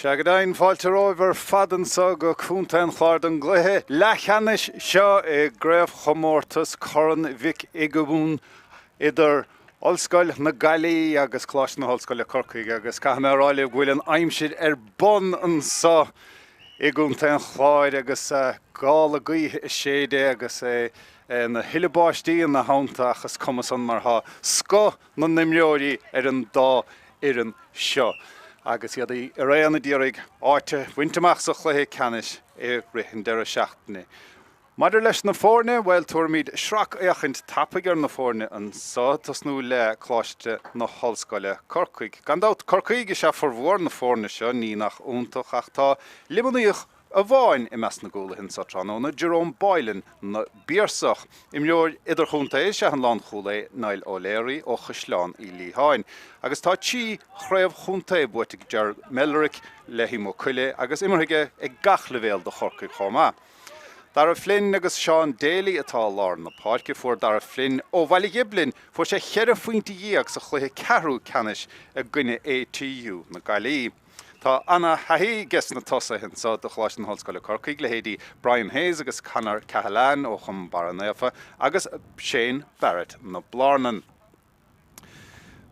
Sea go deimhin, fáilte romhaibh ar fad anso go Contae an Chláir don gcluiche leathcheannais seo i gcraobhchomórtas Corn Mhic Giobúin idir Ollscoil na Gaillimhe agus Coláiste na hOllscoile Corcaigh agus caithfidh mé a rá libh go bhfuil an aimsir ar bun anso i gContae an Chláir agus gála gaoithe ag séideadh agus é ina thuilleadh báistí ina theannta ach is cuma san mar tá scoth na n-imreoirí ar an dá fhoireann seo agus iad araon ag iarraidh áit a bhaint amach sa chluiche ceannais i rith an deireadh seachtaine. Maidir leis na foirne, bhuel, tabharfaimid sracfhéachaint tapaidh ar na foirne anso, tosnú le Coláiste na hOllscoile, Corcaigh. Gan dabht, Corcaígh is ea formhór na foirne seo, ní nach iontach, ach tá Luimníoch amháin i measc na gcúlaithe anso tráthnóna, Jerome Boylan na bPiarsach. Imreoir idirchontae is ea an lánchúlaí Niall O'Leary ó Chaisleán Uí Liatháin. Agus tá 3 chraobh chontae buaite ag Gerard Mellerick le Maigh Coille agus imeartha aige ag gach leibhéal do Chorcaigh chomh maith. Darragh Flynn agus Seán Daly atá i lár na páirce. Fuair Darragh Flynn ó Bhaile Ghiblin, fuair sé cheithre phointe dhéag sa chluiche ceathrú ceannais i gcoinne ATU na Gaillimhe. Tá ana-thaithí ages na tosaithe anso do Choláiste na hOllscoile Corcaigh, leithéidí Brian Hayes agus Conor Cahalane ó Chom Barra Naofa agus Shane Barrett na Blarnan.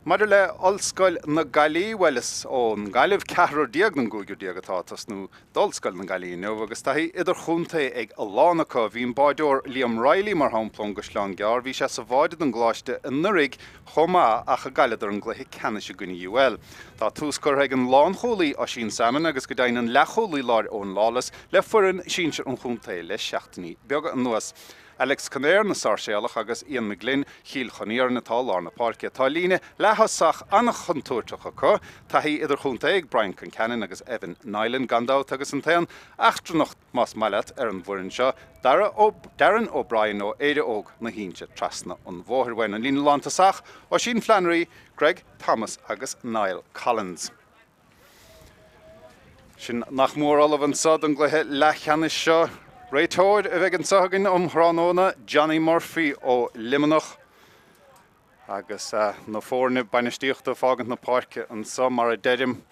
Maidir le Ollscoil na Gaillimhe, bhuel is ón nGaillimh ceathrar déag den gcúigear déag atá ag tosnú d'Ollscoil na Gaillimhe inniu agus taithí idirchontae ag a lán acu. Bhí an báideoir Liam Reilly, mar shampla, ón gCaisleán Gearr, bhí sé sa bháide don gColáiste anuraidh chomh maith ach a gcailleadar an gcluiche ceannais i gcoinne UL. Tá tús curtha ag an lánchúlaí Oisín Salmon agus go deimhin an leathchúlaí láir Eoin Lawless le foireann sinsir an chontae le seachtainí beaga anuas. Alex Connaire na Sáirséalach agus Ian McGlynn Chill Chon Iarainn atá i lár na páirce. Tá líne leath-thosach an-chontúirteach acu, taithí idirchontae ag Brian Concannon agus Evan Niland gan dabht agus an t-aon eachtrannach más maith leat, ar an bhfoireann seo, Dara Ó, Darren O'Brien ó Éire Óg na hInse trasna an bhóthair uainn. An líne lántosach, Oisín Flannery, Greg Thomas agus Niall Collins. Sin nach mór ullamh anso don gcluiche leathcheannais seo. Réiteoir a bheidh anso againn um thráthnóna, Johnny Murphy ó Luimneach. Agus na foirne bainistíochta ag fágaint na páirce anso, mar a deirim,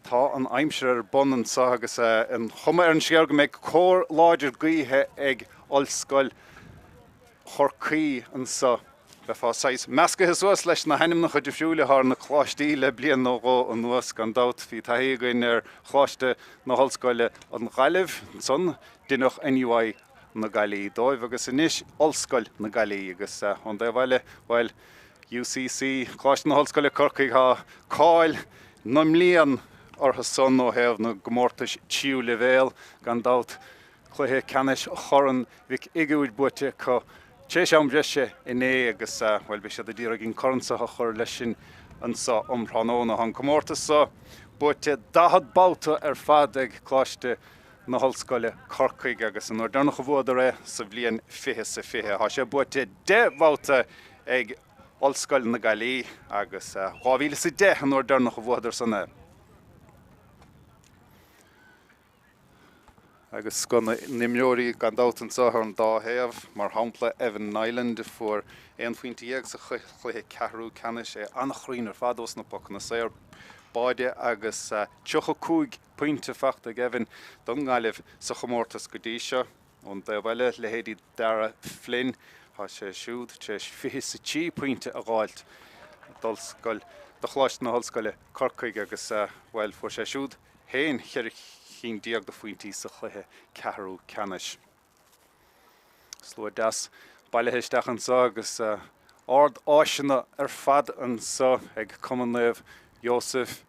tá an aimsir ar bun anso agus an chuma ar an scéal go mbeidh cóir láidir gaoithe ag Ollscoil Chorcaí anso. Bheifeá saghas meascaithe suas leis na hainmneacha difriúla atá ar na coláistí le bliain nó dhó anuas, gan dabht. Bhí taithí againn ar Choláiste na hOllscoile, an Ghaillimh, ansan deineadh NUI na Gaillimhe dóibh agus anois Ollscoil na Gaillimhe agus ón dtaobh eile, bhuel, UCC, Coláiste na hOllscoile Corcaigh, tá cáil na mblian orthu san ó thaobh na gcomórtais tríú leibhéal, gan dabht. Cluiche ceannais Chorn Mhic Uidhir buaite acu tar éis am breise inné agus, bhuel, beidh siad ag iarraidh an corn seo a chur leis sin anso um thráthnóna. Tá an comórtas seo buaite 40 babhta ar fad ag Coláiste na hOllscoile, Corcaigh, agus an uair deireanach a bhuadar é sa bhliain 20 is 20. Tá sé buaite 10 mbabhta ag Ollscoil na Gaillimhe agus 2010 an uair deireanach a bhuadar san é. Agus scoth na n-imreoirí gan dabht anseo ar an dá thaobh, mar shampla Evan Niland a fuair aon phointe dhéag sa chluiche ceathrú ceannais, é an-chruinn ar fad ós na pocanna saor, báide agus 35 pointe faighte ag Evan don nGaillimh sa chomórtas go dtí seo. Ón dtaobh eile, leithéidí Darragh Flynn, tá sé siúd tar éis 23 pointe a dh'fháilt d'Ollscoil, do Choláiste na hOllscoile, Corcaigh agus, bhuel, fuair sé siúd féin cheithre chinn déag de phointí sa chluiche ceathrú ceannais. Slua deas bailithe isteach anseo agus ard-áiseanna ar fad anseo ag Cumann Naomh Iósaef,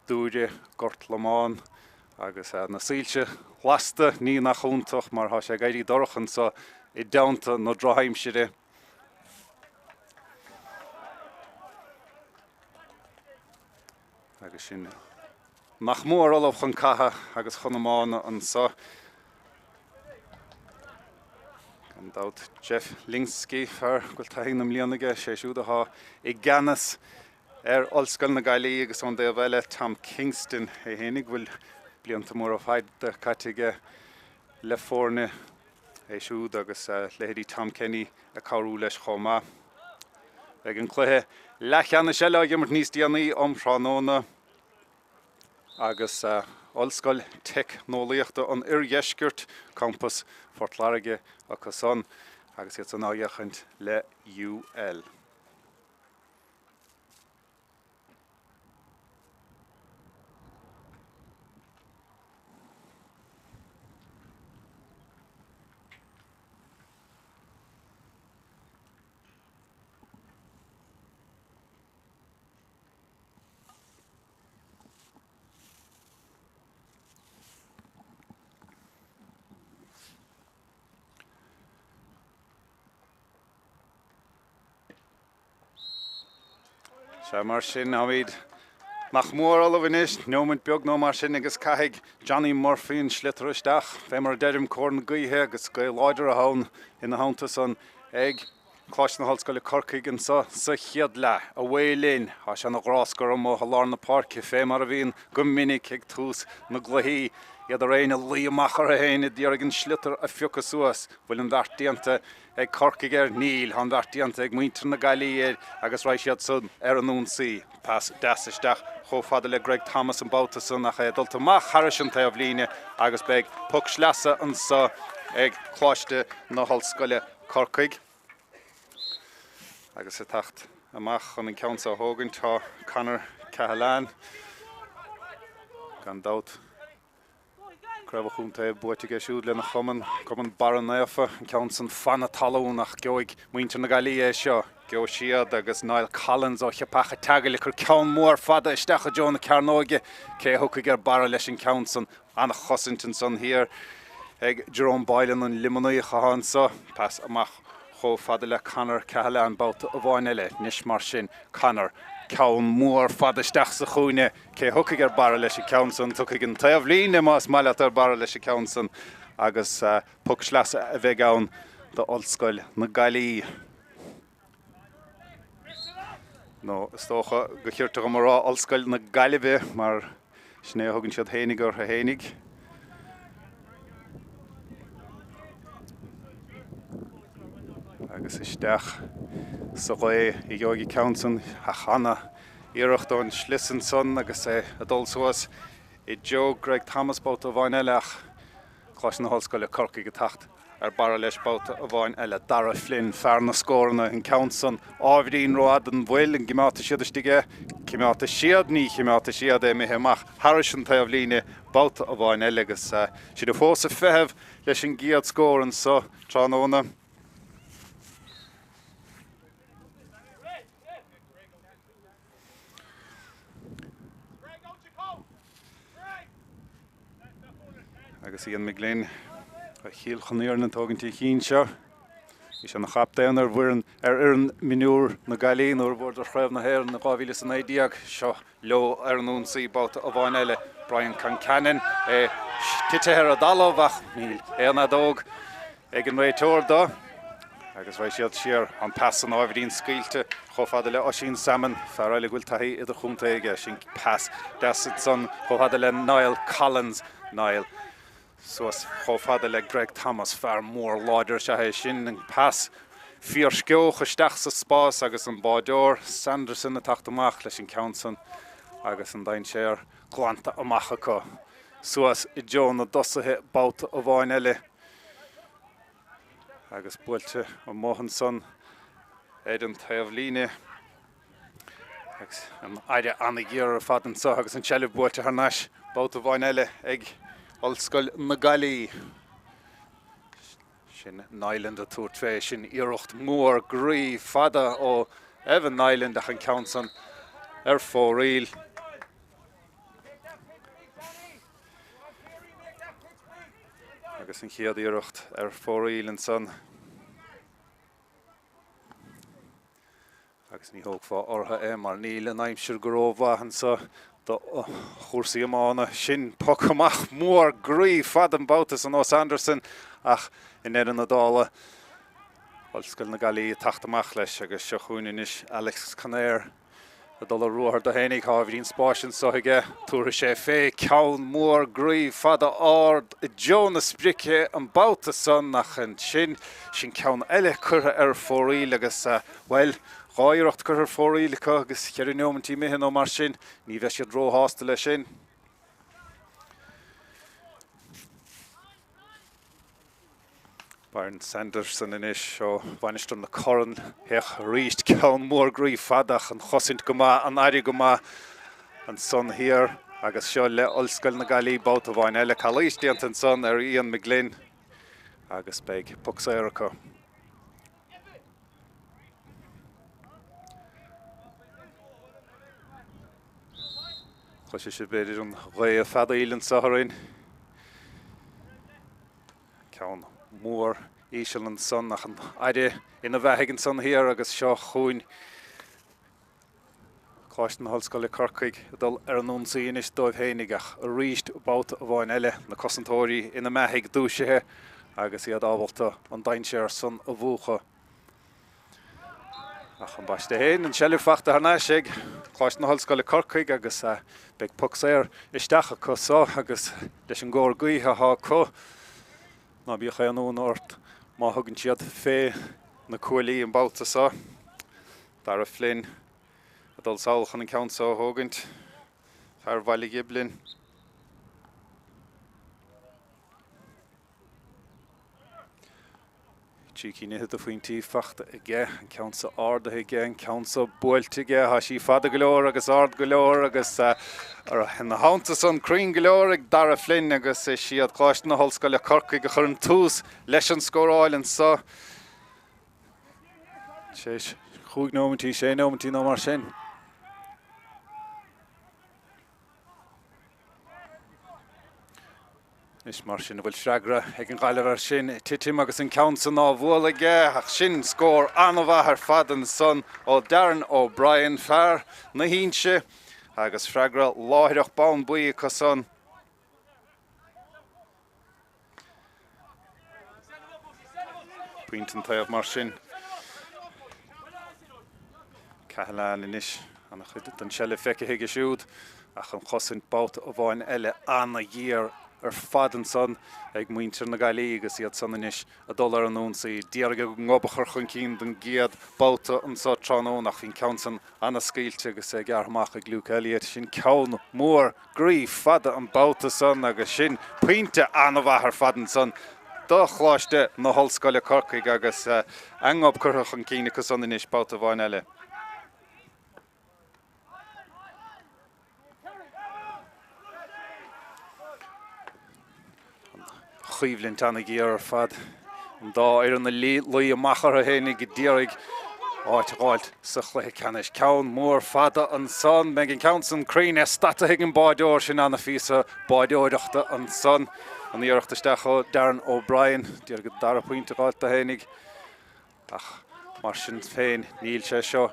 Dúire, Gort Lomán agus na soilse lasta, ní nach iontach mar tá sé ag éirí dorcha anseo i dteannta na drochaimsire. Agus sin nach mór ullamh chun catha agus chun iomána anseo. Gan dabht Jeff Lynskey, fear go bhfuil taithí na mbliana aige, sé siúd atá i gceannas ar Ollscoil na Gaillimhe agus ón dtaobh eile Tom Kingston é fhéinig go bhfuil blianta móra fada caite aige le foirne é siúd agus leithéidí Tom Kenny ag cabhrú leis chomh maith. Beidh an cluiche leathcheannais eile á imirt níos déanaí um thráthnóna agus. Ollscoil Teicneolaíochta an Oirdheiscirt, Campas Phort Láirge acu san, agus iad san á fhéachaint le UL. Sea, mar sin, táimid nach mór ullamh anois, neomat beag nó mar sin agus caithfidh Johnny Murphy an sliotar isteach, fé mar a deirim, cóir na gaoithe agus gaoth láidir atá ann ina theannta san ag Coláiste na hOllscoile Corcaigh anseo sa chéad leath. Away linn! Tá sé ina ghráscar amuigh i lár na páirce fé mar a bhíonn go minic ag tús na gcluichí. Iad araon ag luí amach orthu féin ag iarraidh an sliotar a phiocadh suas. Bhfuil an bheart déanta ag Corcaigh air? Níl. Tá an bheart déanta ag muintir na Gaillimhe air agus raghaidh siad san ar an ionsaí. Pas deas isteach chomh fada le Greg Thomas an babhta san ach é dulta amach thairis an taobhlíne agus beidh poc sleasa anseo ag Coláiste na hOllscoile Corcaigh. Agus ag teacht amach chun an ceann seo a thógaint tá Conor Cahalane. Gan dabht, Craobh an Chontae buaite aige siúd lena chumann, Cumann Barra Naofa, an ceann san fan na talún ach gheobhaidh muintir na Gaillimhe é seo. Gheobhaidh siad agus Niall Collins ó Cheapach a' tSeagail ag cur ceann mór fada isteach i dtreo na cearnóige. Cé a thiocfaidh ar barra leis an ceann san? An-chosaint ansan thiar ag Jerome Boylan, an Luimneach atá anso. Pas amach chomh fada le Conor Cahalane babhta amháin eile. Anois mar sin, Conor, ceann mór fada isteach sa chúinne. Cé a thiocfaidh ar barra leis an ceann san? Tiocfaidh an taobhlíne, más maith leat, ar barra leis an ceann san agus poc sleasa a bheidh ann d'Ollscoil na Gaillimhe. Nó is dócha gur chirte dhom a rá Ollscoil na Gaillimhe mar sin é a thugann siad fhéinig orthu fhéinig. Agus isteach sa ghaoth a gheobhaidh an ceann san ach ana iarracht ón slios ansan agus é ag dul suas i dtreo Greg Thomas babhta amháin eile ach Coláiste na hOllscoile Corcaigh ag teacht ar barra leis babhta amháin eile. Darragh Flynn, fear na scóranna, an ceann san ábhairín rófhada an bhfuil, an gcimeádfaidh siad istigh é? Cimeádfaidh siad, ní chimeádfaidh siad é, imithe amach thairis an taobh líne babhta amháin eile agus sinne fós ag feitheamh leis an gcéad scór anso tráthnóna. Agus Ian McGlynn ó Chill Chonaorna ag tógaint an chinn seo. Bhí sé ina chaptaen ar bhfoireann ar fhoireann mionúr na Gaillimhe nuair a bhuadar Craobh na hÉireann in 2019. Seo leo ar an ionsaí babhta amháin eile. Brian Concannon é tite ar an dtalamh ach níl aon fheadóg ag an réiteoir dó agus raghaidh siad siar an pas san ábhairín scaoilte chomh fada le Oisín Salmon, fear eile go bhfuil taithí idirchontae aige. Sin pas deas ansan chomh fada le Niall Collins. Niall suas chomh fada le Greg Thomas, fear mór láidir is ea é sin. An pas fíorsceoch isteach sa spás agus an báideoir Sanderson ag teacht amach leis an ceann san agus an dainséar glanta amach acu. Suas i dtreo na dtosaithe babhta amháin eile. Agus buailte amuigh ansan ar an taobh líne. Agus an aire an-ghéar ar fad anso agus an tseilbh buailte thar n-ais babhta amháin eile ag Ollscoil na Gaillimhe. Sin Niland ag tabhairt fé, sin iarracht mhór groí fada ó Evan Niland ach an ceann san ar fóraoil. Agus an chéad iarracht ar fóraoil ansan. Agus ní thógfá orthu é mar níl an aimsir go rómhaith anso do chúrsaí iomána. Sin poc amach mór groí fada an babhta san ó Sanderson ach i ndeireadh na dála Ollscoil na Gaillimhe ag teacht amach leis agus seo chugainn anois Alex Conaire. Ag dul ar ruathar dó fhéinig, tá ábhairín spáis anso aige. Tabharfaidh sé fé, ceann mór groí fada ard i dtreo na sprice an babhta san ach ansin, sin ceann eile curtha ar fóraoil agus, bhuel, dha iarracht curtha ar fóraoil acu agus cheithre neomaintí imithe nó mar sin, ní bheidh siad róshásta leis sin. Byron Sanderson anois ó Mhainistir na Corann. Féach arís, ceann mór groí fada ach an chosaint go maith, an aire go maith ansan thiar agus seo le Ollscoil na Gaillimhe babhta amháin eile. Calaois déanta ansan ar Ian McGlynn agus beidh poc saor acu. Cloisfidh sibh b'fhéidir an ghaoth ag feadaíl anseo orainn. Ceann mór íseal ansan ach an aire ina bheathaigh ansan thiar agus seo chugainn Coláiste na hOllscoile Corcaigh ag dul ar an ionsaí anois dóibh féinig ach arís babhta amháin eile na cosantóirí ina mbeathaigh dúisithe agus iad ábalta an dainséar san a mhúchadh. Ach ambaiste féin, an tseilbh fachta thar n-ais ag Coláiste na hOllscoile Corcaigh agus beidh poc saor isteach acu so agus leis an gcóir gaoithe atá acu, ná bíodh aon ionadh ort má thugann siad fé na cuaillí an babhta so. Darragh Flynn ag dul sall chun an ceann so a thógaint, fear Bhaile Ghiblin. 3 cinn fhichead de phointí fachta aige, an ceann so ardaithe aige, an ceann so buailte aige, tá sí fada go leor agus ard go leor agus ina theannta san cruinn go leor ag Darragh Flynn agus is iad Coláiste na hOllscoile Corcaigh a chuireann tús leis an scóráil anso. Tar éis chúig nóimintí, sé nóimintí nó mar sin. Anois mar sin, an bhfuil freagra ag an Ghaillimh air sin? Titim agus an ceann san á bhualadh aige, ach sin scór an-mhaith ar fad ansan ó Darren O'Brien, fear na hInse, agus freagra láithreach bonn buí acu san. Pointe an taobh mar sin. Cahalane anois, an-chuid den tseilbh feicthe aige siúd ach an chosaint babhta amháin eile an-ghéar ar fad ansan ag muintir na Gaillimhe agus iad san anois ag dul ar an ionsaí. D'iarraidh a ngob a chur chun cinn don gcéad babhta anso tráthnóna ach bhí an ceann san an-scaoilte agus é gearrtha amach ag Luke Elliott. Sin ceann mór groí fada an babhta san agus sin pointe an-mhaith ar fad ansan do Choláiste na hOllscoile Corcaigh agus a ngob curtha chun cinn acu san anois babhta amháin eile. An choimhlint an-ghéar ar fad. An dá fhoireann ag luí amach orthu féinig ag iarraidh áit a dh'fháilt sa chluiche ceannais. Ceann mór fada ansan. Beidh an ceann san cruinn é stadta ag an báideoir. Sin ana-phíosa báideoireachta ansan. An iarracht isteach ó Darren O'Brien. D'iarraidh an dara pointe a dh'fháilt dó féinig. Ach mar sin féin níl sé seo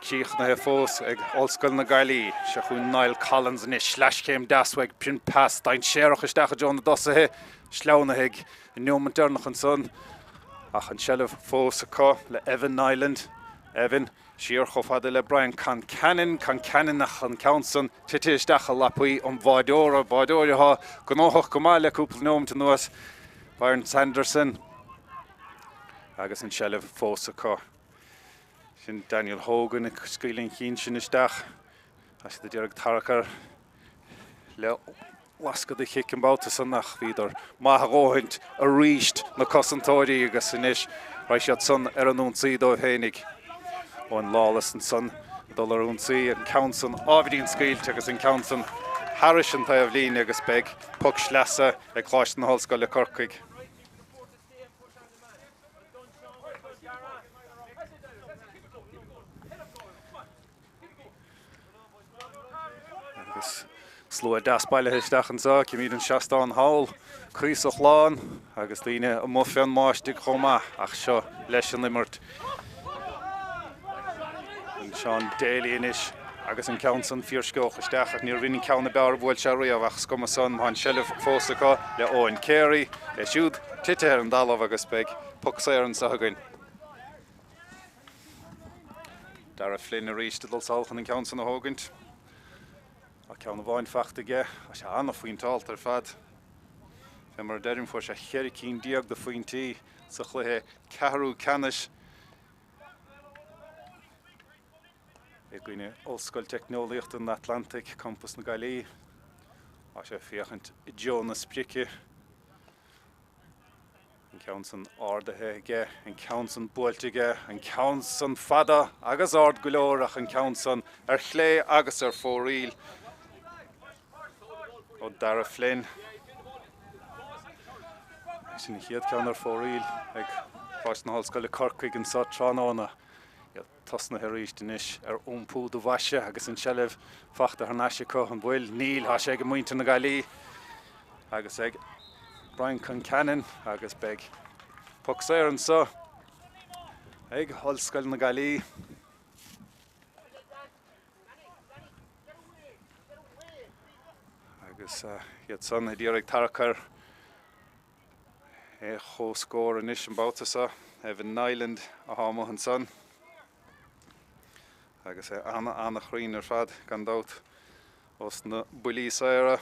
Críochnaithe fós ag Ollscoil na Gaillimhe. Seo chugainn Niall Collins anois. Sleaschéim deas uaidh. Sin pas dainséarach isteach i dtreo na dtosaithe. Sleamhnaithe ag an neomant deireanach ansan. Ach an tseilbh fós acu le Evan Niland. Evan siar chomh fada le Brian Concannon. Concannon ach an ceann san tite isteach i lapaí an bháideora. Báideoir atá gnóthach go maith le cúpla neomant anuas. Byron Sanderson. Agus an tseilbh fós acu. Sin Daniel Hogan ag scaoileadh an chinn sin isteach. Tá siad ag iarraidh tarrac air le lascadh de chic an babhta san ach bhíodar maith a dhóthaint arís na cosantóirí agus anois raghaidh siad san ar an ionsaí dóibh fhéinig. Eoin Lawless ansan ag dul ar ionsaí, an ceann san ábhairín scaoilte agus an ceann san thairis an taobh líne agus beidh poc sleasa ag Coláiste na hOllscoile Corcaigh. Agus slua deas bailithe isteach anseo, címid an seastán thall, cuíosach lán agus daoine amuigh fén mbáistigh chomh maith, ach seo leis an imirt. Seán Daly anois agus an ceann san fíorsceoch isteach ach níorbh in an ceann ab fhearr a bhuail sé riamh ach is cuma san, tá an tseilbh fós acu le Eoin Carey, é siúd tite ar an dtalamh agus beidh poc saor anseo againn. Darragh Flynn arís ag dul sall chun an ceann san a thógaint. Tá ceann amháin fachta aige, tá sé an-phointeálta ar fad. Fé mar a deirim, fuair sé 14 cinn de phointí sa chluiche ceathrú ceannais. I gcoinne Ollscoil Teicneolaíochta an Atlantaigh, Campas na Gaillimhe. Tá sé ag féachaint i dtreo na sprice. An ceann san ardaithe aige, an ceann san buailte aige, an ceann san fada agus ard go leor ach an ceann san ar chlé agus ar fóraoil ó Darragh Flynn. Sin an chéad ceann ar fóraoil ag Coláiste na hOllscoile Corcaigh anseo tráthnóna. Tosnaithe arís anois ar iompú do bhoise agus an tseilbh fachta thar n-ais acu. An bhfuil? Níl. Tá sé ag muintir na Gaillimhe agus ag Brian Concannon agus beidh poc saor anseo ag Ollscoil na Gaillimhe. Agus iad san ag iarraidh tarrac ar É comhscór anois an babhta seo. Evan Niland atá amuigh ansan agus é ana-ana-chruinn ar fad gan dabht ós na buillí saora.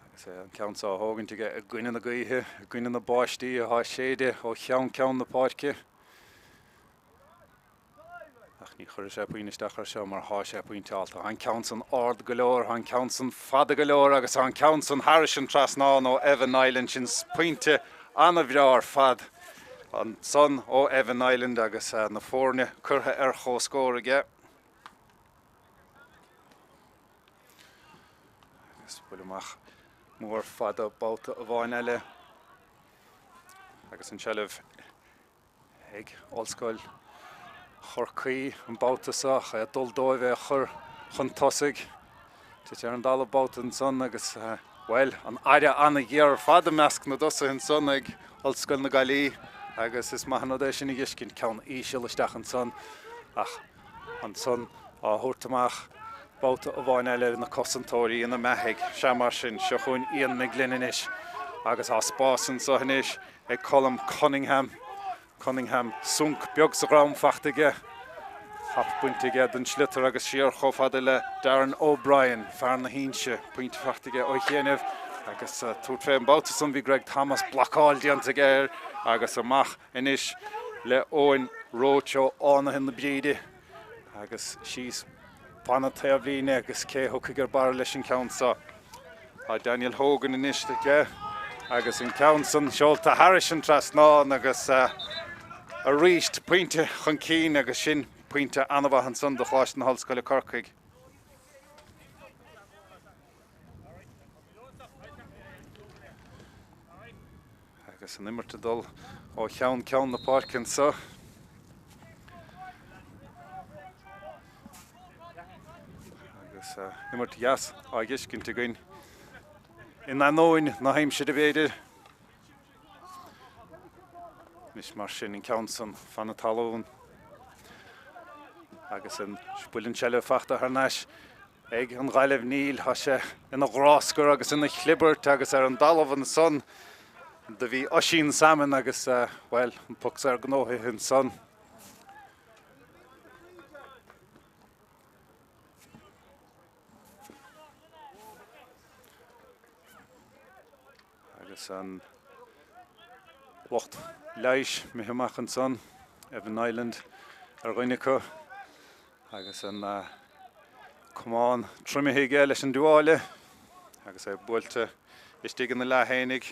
Agus é an ceann seo á thógaint aige i gcoinne na gaoithe, i gcoinne na báistí atá ag séideadh ó cheann ceann na páirce. Ach ní chuirfidh sé puinn isteach air seo mar thá sé pointeálta. Tá an ceann san ard go leor, tá an ceann san fada go leor agus tá an ceann san thairis an trasnán ó Evan Niland. Sin pointe ana-bhreá ar fad ansan ó Evan Niland agus na foirne curtha ar chomhscór aige. Agus buille amach mór fada babhta amháin eile agus an tseilbh ag Ollscoil Chorcaí an babhta seo ach é ag dul dóibh é a chur chun tosaigh. Tite ar an dtalamh babhta ansan agus, bhuel, an aire an-ghéar ar fad i measc na dtosaithe ansan ag Ollscoil na Gaillimhe agus is maith an rud é sin a dh'fheiscint, ceann íseal isteach ansan ach ansan á thabhairt amach babhta amháin eile ar na cosantóirí ina mbeathaigh. Sea mar sin, seo chugainn Ian McGlynn anois agus tá spás anso anois ag Colm Cunningham. Cunningham, Sonc beag sa dhrom fachta aige. Hap bainte aige den sliotar agus siar chomh fada le Darren O'Brien, fear na hInse. Pointe fachta aige ó chianaibh agus tabhairt fé an babhta san bhí Greg Thomas, blocáil déanta aige air agus amach anois le Eoin Roche ó Fhánaithe na Bríde. Agus síos fan na taobhlíne agus cé a thiocfaidh ar barra leis an ceann seo? Tá Daniel Hogan anois aige agus an ceann san seolta thairis an trasnán agus arís pointe chun cinn agus sin pointe an-mhaith ansan do Choláiste na hOllscoile Corcaigh. Agus an imirt ag dul ó cheann ceann na páirce anseo. Agus imirt dheas á dh'fheiscint againn in ainneoin na haimsire b'fhéidir. Anois mar sin an ceann san fan na talún agus an bhfuil an tseilbh fachta thar n-ais Ag an Ghaillimh níl, tá sé ina ghráscar agus ina chlibirt agus ar an dtalamh ansan do bhí Oisín Salmon agus, bhuel, an poc saor gnóthaithe ansan. Agus an lucht leighis imithe amach ansan, Evan Niland ar dhuine acu, agus an camán triomaithe aige leis an dtuáille agus é buailte istigh ina leath fhéinig.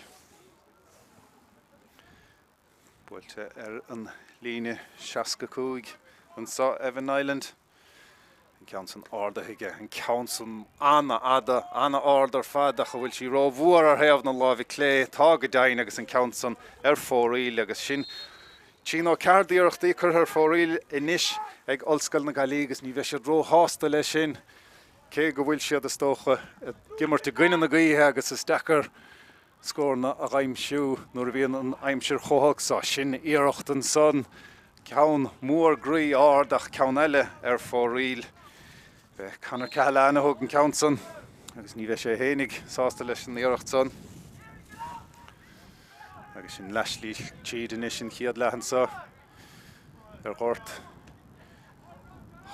Buailte ar an líne 65 anso, Evan Niland. An ceann san ardaithe aige, an ceann san an-fhada, an-ard ar fad ach an bhfuil sí rómhór ar thaobh na láimhe clé? Tá go deimhin agus an ceann san ar fóraoil agus sin trí nó ceathair d'iarrachtaí curtha ar fóraoil anois ag Ollscoil na Gaillimhe agus ní bheidh siad róshásta leis sin cé go bhfuil siad is dócha ag imirt i gcoinne na gaoithe agus is deacair scóranna a aimsiú nuair a bhíonn an aimsir chomh holc so. Sin iarracht ansan, ceann mór groí ard ach ceann eile ar fóraoil. B'é Conor Cahalane a thóg an ceann san agus ní bheidh sé fhéinig sásta leis an iarracht san. Agus sin leathshlí tríd anois an chéad leath anso ar ghort.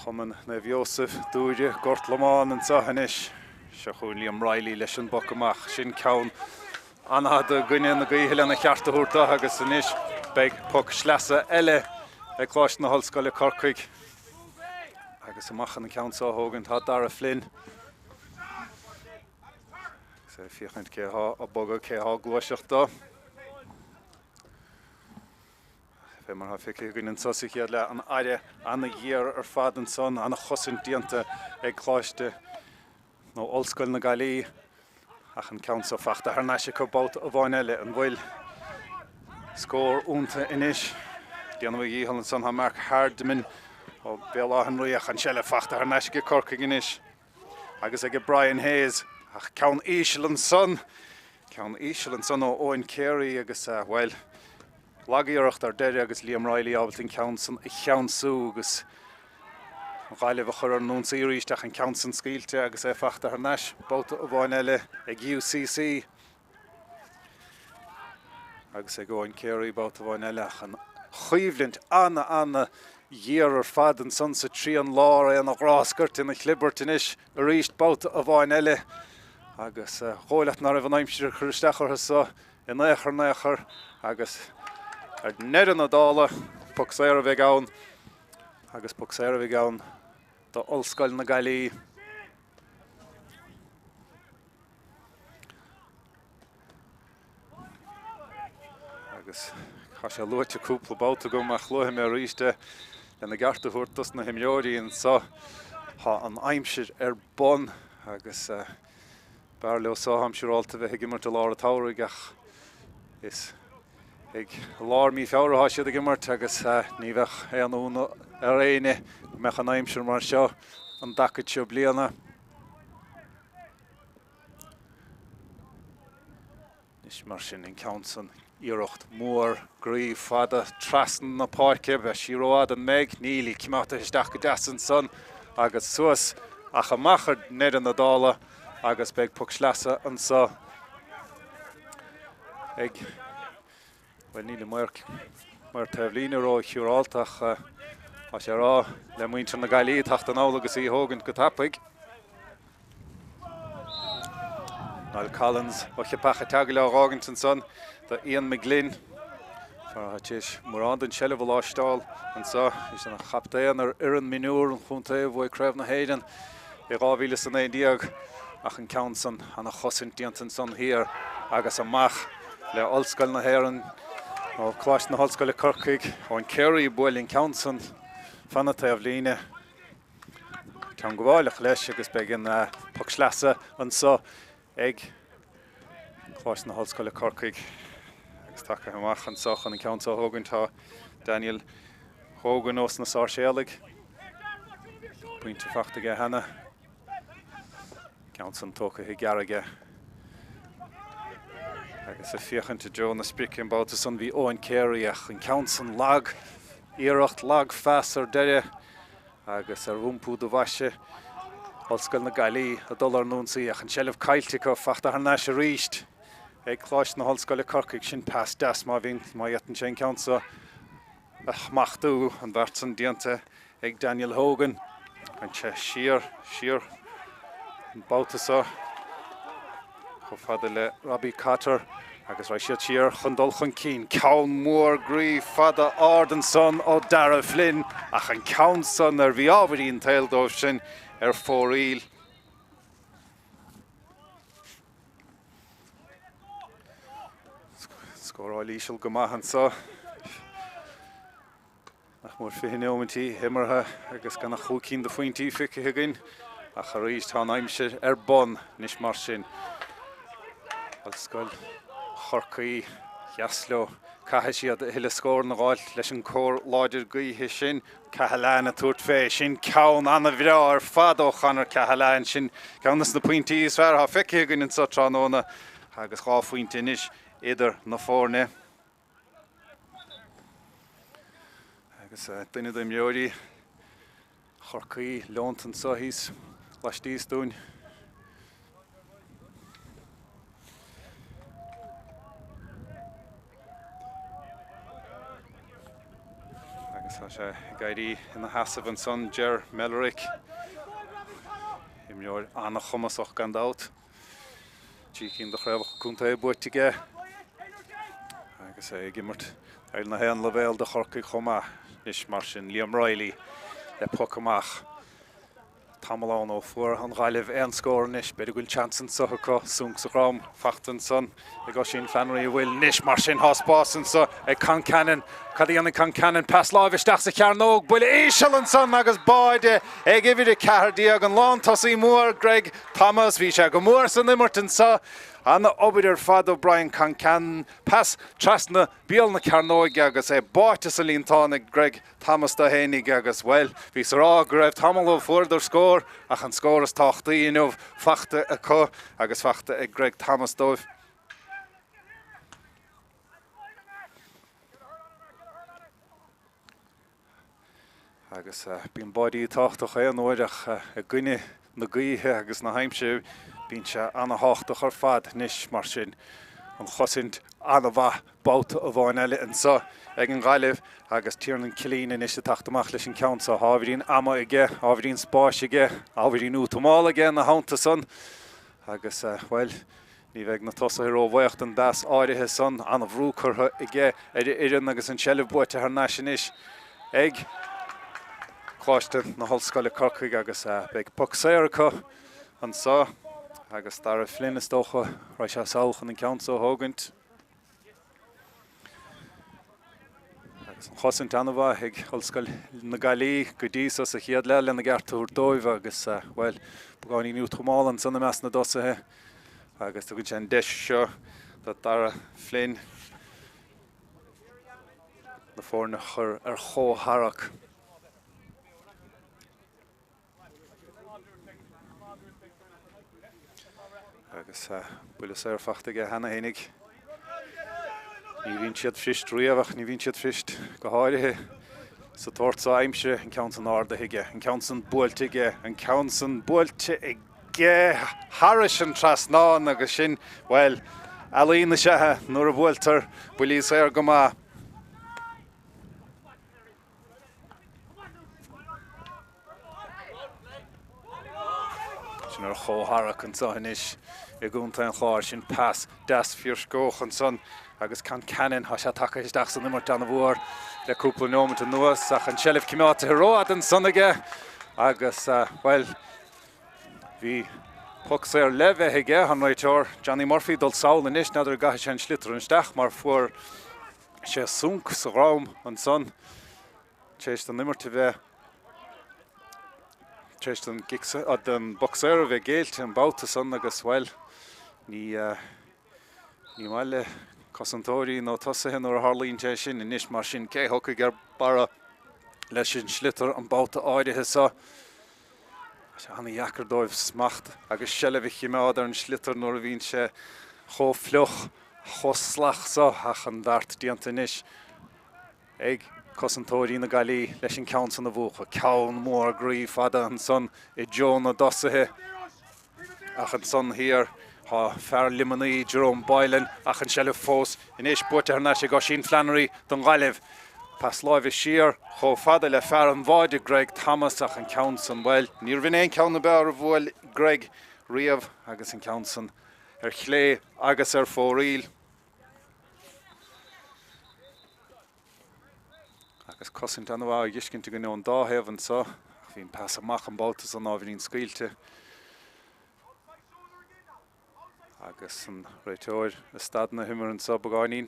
Chumann Naomh Iósaef, Dúire, Gort Lomán anseo anois. Seo chugainn Liam Reilly leis an bpoc amach. Sin ceann an-fhada i gcoinne na gaoithe lena cheart a thabhairt do agus anois beidh poc sleasa eile ag Coláiste na hOllscoile Corcaigh. Agus amach chun an ceann seo a thógaint tá Darragh Flynn. Agus é ag féachaint cé atá ag bogadh, cé atá ag gluaiseacht dó. Fé mar atá feicthe againn anso sa chéad leath, an fhaire ana-ghéar ar fad ansan, ana-chosaint déanta ag Coláiste nó Ollscoil na Gaillimhe ach an ceann seo fachta thar n-ais acu babhta amháin eile. An bhfuil scór iontu anois? Déanamh a dhícheall ansan tá Mark Hardiman ó Bhéal Átha an Rí ach an seilbh fachta thar n-ais ag Corcaigh anois agus ag Brian Hayes ach ceann íseal ansan, ceann íseal ansan ó Eoin Carey agus, bhuel, Lag-iarracht ar deireadh agus Liam Reilly ábalta an ceann san a cheansú agus an Ghaillimh a chur ar an ionsaí arís ach an ceann san scaoilte agus é fachta thar n-ais babhta amháin eile ag UCC agus ag Eoin Carey babhta amháin eile ach an choimhlint ana ana ghéar ar fad ansan sa trian lár é ina ghráscairt ina chlibirt anois arís babhta amháin eile agus dhóigh leat ná raibh an aimsir ag cur isteach orthu so in aon chor in aon chor agus ar ndeireadh na dála, poc saor a bheidh ann agus poc saor a bheidh ann d'Ollscoil na Gaillimhe. Agus tá sé luaite cúpla babhta agam ach luafaidh mé arís é lena gceart a thabhairt dos na himreoirí anseo. Tá an aimsir ar bun agus B'fhearr leo so, táim siúrálta, bheith ag imirt i lár an tsamhraidh ach is ag lár mí Feabhra atá siad ag imirt agus ní bheadh aon ionadh ar éinne go mbeadh an aimsir mar seo an dtacaid seo bliana. Anois mar sin, an ceann san, iarracht mhór groí fada trasna na páirce, beidh sí rófhada, an mbeidh? Níl, í coimeádta isteach go deas ansan agus suas ach amach ar ndeireadh na dála agus beidh poc sleasa anso ag, bhuel níl an maor taobhlíne ró-shiúrálta ach tá sé ag rá le muintir na Gaillimhe teacht anall agus í a thógaint go tapaidh. Niall Collins ó Cheapach a' Teagail á dh'fhágaint ansan do Ian McGlynn, fear atá tar éis mórán den tseilbh a láimhseáil anso. Bhí sé ina chaptaen ar fhoireann mionúr an chontae a bhuaigh Craobh na hÉireann i 2019 ach an ceann san ana chosaint déanta ansan thiar agus amach le Ollscoil na hÉireann ó Coláiste na hOllscoile Corcaigh. Eoin Carey ag bualadh an ceann san fan taobhlíne. Ceann gabhálach leis agus beidh an poc sleasa anso ag Coláiste na hOllscoile Corcaigh agus tagtha amach anso chun an ceann seo a thógaint tá Daniel Hogan ós na Sáirséalaigh. Pointe fachta aige cheana. Ceann san tógtha gearr aige. Agus ag féachaint i dtreo na sprice an babhta san bhí Eoin Carey ach an ceann san lag, iarracht lag phas ar deireadh agus ar iompú do bhaise Ollscoil na Gaillimhe ag dul ar an ionsaí ach an tseilbh caillte acu, fachta thar n-ais arís ag Coláiste na hOllscoile Corcaigh. Sin pas deas má bhíonn, má fhéadann sé an ceann seo a smachtú, an bheart san déanta ag Daniel Hogan. An sé siar, siar an babhta seo chomh fada le Robbie Cotter agus raghaidh siad siar chun dul chun cinn. Ceann mór groí fada ard ansan ó Darragh Flynn ach an ceann san ar mhí-ámharaí an tsaoil dóibh sin ar fóraoil. Scóráil íseal go maith anso. Nach mór 20 neomaintí imeartha agus gan ach chúig cinn de phointí feicthe againn ach arís tá an aimsir ar bun anois mar sin. Ollscoil Chorcaí, dheas leo. Caithfidh siad a thuilleadh scóranna a dh'fháilt leis an cóir láidir gaoithe sin. Cahalane ag tabhairt fé. Sin ceann ana-bhreá ar fad ó Chonor Cahalane. Sin ceann de na pointí is fearr atá feicthe againn anseo tráthnóna agus 2 phointe anois idir na foirne. Agus duine d'imreoirí Chorcaí leonta anseo thíos laistíos dúinn. Agus tá sé ag éirí ina sheasamh ansan, Ger Mellerick. Imreoir an-chumasach gan dabht. Trí cinn de chraobhacha contae buaite aige agus é ag imirt ar na haon leibhéal do Chorcaigh chomh maith. Anois mar sin Liam Reilly le poc amach. Tamall ann ó fuair an Ghaillimh aon scór anois. B'fhéidir go bhfuil seans anso acu. Súnc sa dhrom fachta ansan ag Oisín Flannery a bhfuil anois. Mar sin tá spás anso ag Concannon. Cad a dhéanfaidh Concannon? Pas láimhe isteach sa chearnóg. Buille íseal ansan agus báide ag uimhir 14, an lántosaí mór Greg Thomas. Bhí sé go mór san imirt anso. Ana-obair ar fad ó Brian Concannon. Pas trasna béal na cearnóige agus é báite sa líontán ag Greg Thomas dó fhéinig agus, bhuel, bhíos a rá go raibh tamall ó fuaireadar scór ach an scór is tábhachtaí inniu fachta acu agus fachta ag Greg Thomas dóibh. Agus bíonn báidí tábhachtach aon uair ach i gcoinne na gaoithe agus na haimsire bíonn sé ana-thábhachtach ar fad anois mar sin an chosaint ana-mhaith babhta amháin eile anseo ag an Ghaillimh agus Tiernan Killeen anois ag teacht amach leis an ceann seo. Ábhairín ama aige, ábhairín spáis aige, ábhairín útamála aige ina theannta san agus, bhuel, Ní bheidh na tosaithe róbhuíoch den bpas áirithe san. An-bhrú curtha aige ar a fhoireann agus an tseilbh buaite thar n-ais anois ag Coláiste na hOllscoile Corcaigh agus beidh poc saor acu anso agus Darragh Flynn is dócha, raghaidh sé sall chun an ceann so a thógaint. Agus an chosaint an-mhaith ag Ollscoil na Gaillimhe go dtí so sa chéad leath lena gceart a thabhairt dóibh agus, bhuel, beagáinín útamála ansan i measc na dtosaithe agus tugann sé an deis seo do Darragh Flynn na foirne a chur ar chomhtharrac. Agus buille saor fachta aige cheana fhéinig. Ní bhíonn siad fuirist riamh ach ní bhíonn siad fuirist go háirithe sa tsórt seo aimsire. An ceann san ardaithe aige, an ceann san buailte aige, an ceann san buailte aige thairis an trasnán agus sin, bhuel, ealaín is ea é nuair a bhuailtear buillí saor go maith. Sin ar chomhtharrac anseo anois i gContae an Chláir. Sin pas deas fíorscóch ansan agus Concannon, tá sé tagtha isteach san imirt an-mhór le cúpla neomat anuas ach an tseilbh coimeádta rófhada ansan aige agus, bhuel, bhí poc saor le bheith aige, an réiteoir Johnny Murphy dul sall anois, n'fheadar an gcaithfidh sé an sliotar isteach mar fuair sé súnc sa dhrom ansan tar éis don imirt a bheith, tar éis don gcic, don bpoc saor a bheith géillte an babhta san agus, bhuel, ní, ní maith le cosantóirí nó tosaithe nuair a tharlaíonn sé sin. Anois mar sin, cé thiocfaidh ar barra leis an sliotar an babhta áirithe seo? Tá sé an-dheacair dóibh smacht agus seilbh a chimeád ar an sliotar nuair a bhíonn sé chomh fliuch, chomh salach so ach an bheart déanta anois ag cosantóirí na Gaillimhe leis an ceann san a mhúchadh. Ceann mór groí fada ansan i dtreo na dtosaithe. Ach ansan thiar tá fear Luimnigh, Jerome Boylan, ach an tseilbh fós anois buaite thar n-ais ag Oisín Flannery don Ghaillimh. Pas láimhe siar chomh fada le fear an bháide, Greg Thomas, ach an ceann san, bhuel, níorbh in é an ceann ab fhearr a bhuail Greg riamh agus an ceann san ar chlé agus ar fóraoil. Agus cosaint an-mhaith á dh'fheiscint againn ón dá thaobh anso, ach bhí an pas amach an babhta san ábhairín scaoilte. Agus an réiteoir ag stad na himeartha anso beagáinín.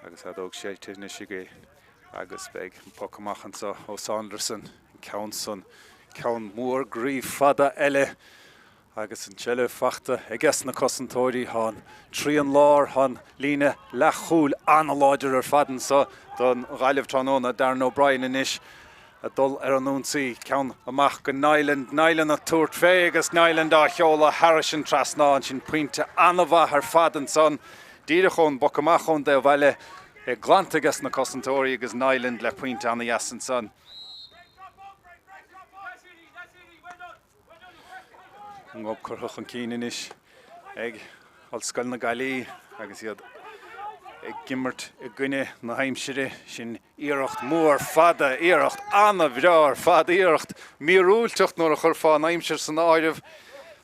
Agus fheadóg séidte anois aige agus beidh an poc amach anso ó Saunderson, an ceann san, ceann mór groí fada eile agus an tseilbh fachta aiges na cosantóirí. Tá an trian láir, tá an líne leathchúil an-láidir ar fad anso don Ghaillimh tráthnóna. Darren O'Brien anois. Ag dul ar an ionsaí, ceann amach go Niland, Niland ag tabhairt fé agus Niland á sheoladh thairis an trasnán. Sin pointe an-mhaith ar fad ansan, díreach ón bpoc amach ón dtaobh eile, é glanta ages na cosantóirí agus Niland le pointe an-dheas ansan. An gob curtha chun cinn anois ag Ollscoil na Gaillimhe agus iad ag imirt i gcoinne na haimsire. Sin iarracht mhór fada, iarracht an-bhreá ar fad, iarracht míorúilteach nuair a chuirfeá an aimsir san áireamh